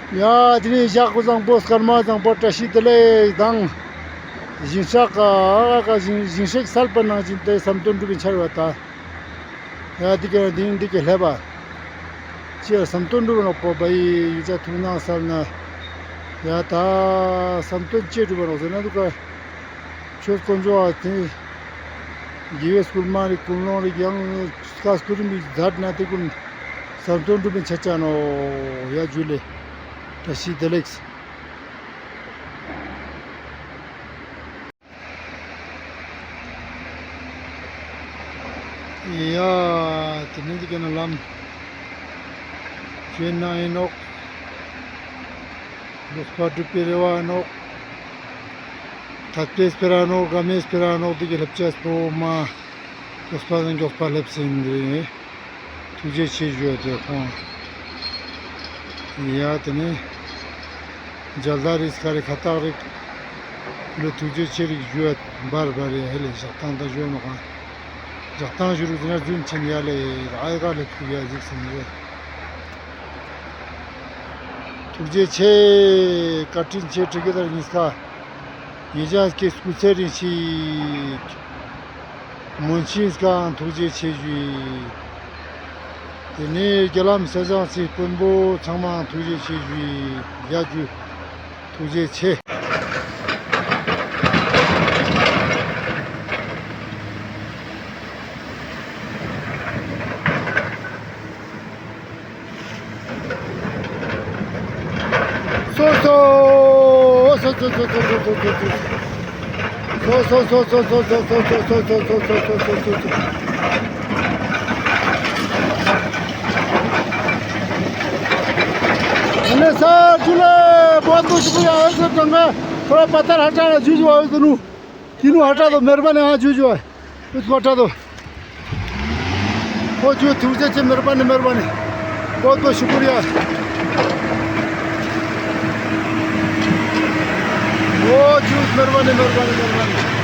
ཡ་དེ་ནི་ཞག་པོ་བཟང་པོ་སྐར་མ་བཟང་པོ་བཀྲ་ཤིས་བདེ་ལེགས་དང་། ཞིང་ཤག་ག་ཞིང་ཤག་སལ་པ་ནང་བཞིན་དེ་བསམ་དོན་འགྲུབ་པའི་ཆར་བ་ད། ཡ་འདི་ག་འདི་འདི་ག་ལེབ་པ། ཅི་ཡ་བསམ་དོན་འགྲུབ་ནོག་པོ་བ་ཡི་ཡུ་ཅ་ཐུགས་སྣང་སལ་ན། ཡ་ད་བསམ་དོན་ཅི་འགྲུབ་ནོག་ཟེར་ན་འདུག་ག་ཆོས་དཀོན་མཆོག་ཨ་དེ། དགེ་བའི་སྐུལ་མ་རིག་ཀུན་སློང་རིག་ཡང་སྐ་སྐུ་རིམ་རིག་མཛད་ན་དེ་ཀུན་བསམ་དོན་འགྲུབ་པའི་ཆ་ཆ་ནོག་ཡ་ཇུ་ལེ། བཀྲ་ཤིས་བདེ་ལེགས། ཡ་དེ་ནི་འདི་ག་ན་ལམ་ཅོ་ན་ཨིན་ནོག་མགྱོགས་པ་འགྲུབ་པའི་རེ་བ་ཨིན་ནོག་ཐད་པའི་སྤེ་ར་ནོག་ག་མེ་སྤེ་ར་ནོག་དེ་གི་ལེབ་ཅེས་པོ་མ་མགྱོགས་པ་དང་མགྱོགས་པ་ལེབ་སེ་ཨིན་རེ། ཐུགས་རྗེ་ཆེ་ཞུ་ཡ་དེ་ཁོང་། ཡ་དེ་ནི་མཇལ་དར་རིགས་ཁ་རི་ཁ་བཏགས་རིགས་ལ་ཐུགས་རྗེ་ཆེ་རིགས་ཞུ་ཡ་བར་བར་ཡ་ཧེ་ལེ་ཞག་ཐང་ད་ཞུ་ཡ་ནོག་ཁ། ཞག་ཐང་ཞུ་རུ་ཟིན་ན་རྫུན་ཆེན་ཡ་ལེ་ཨ་ཡ་ག་ལེ་ཐུགས་ཡ་གཟིགས་སེ་ཨིན་རེ། ཐུགས་རྗེ་ཆེ། བཀའ་དྲིན་ཆེ་ཁྲི་ཀེ་དར་གཉིས་ཀ། ཡེ་ཅག་གི་སྐུ་ཚེ་རིང་ཞིག་མུན་ཆིངས་ཀའང་ཐུགས་རྗེ་ཆེ་ཞུ། དེ་ནས་རྒྱ་ལམ་ས་ཞང་སྲིད་དཔོན་པོ་ཚང་མའང་ཐུགས་རྗེ་ཆེ་ཞུ། ཡ་ཇུ། ཐུགས་རྗེ་ཆེ། སོ་སོ། ཨ་ནེ་ས་ཇུ་ལེ། བོད་དུ་ཞུགས་ཡ་ཨ་ཟེར་ཏང་ང་ཐོ་ར་པ་ཏར་ཧ་ཏ་ན་ཇུ་ཇུ་ཨ་ཟེར་ནུ། ཏི་ནུ་ཧ་ཏ་དོ་མེར་བ་ནི་ཨ་ཇུ་ཇུ་ཨ། ཨུ་ཐུ་ཨ་ཏ་དོ། ཨོ་ཇུ་ཐུགས་རྗེ་ཆེ། མེར་བ་ནི་མེར་བ་ནི། བོད་པ་ཤུ་ཀུ་རི་ཡ། ཨོ་ཇུ་མེར་བ་ནི་མེར་བ་ནི་མེར་བ་ནི།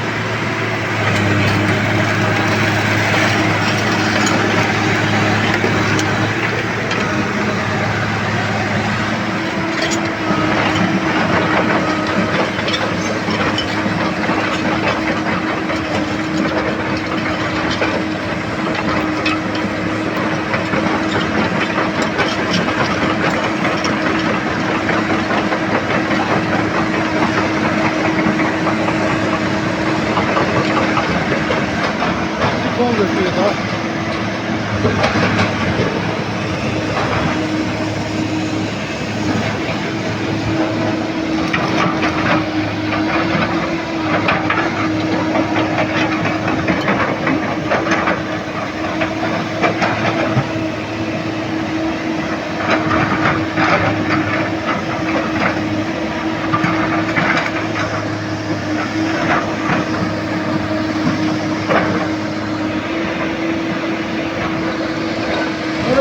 ཁོང་གི་སྐད་ད།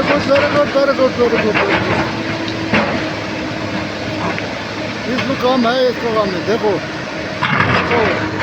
Good, very good, very good, very good, very good. इसमें काम है, इसको काम है, देखो। देखो।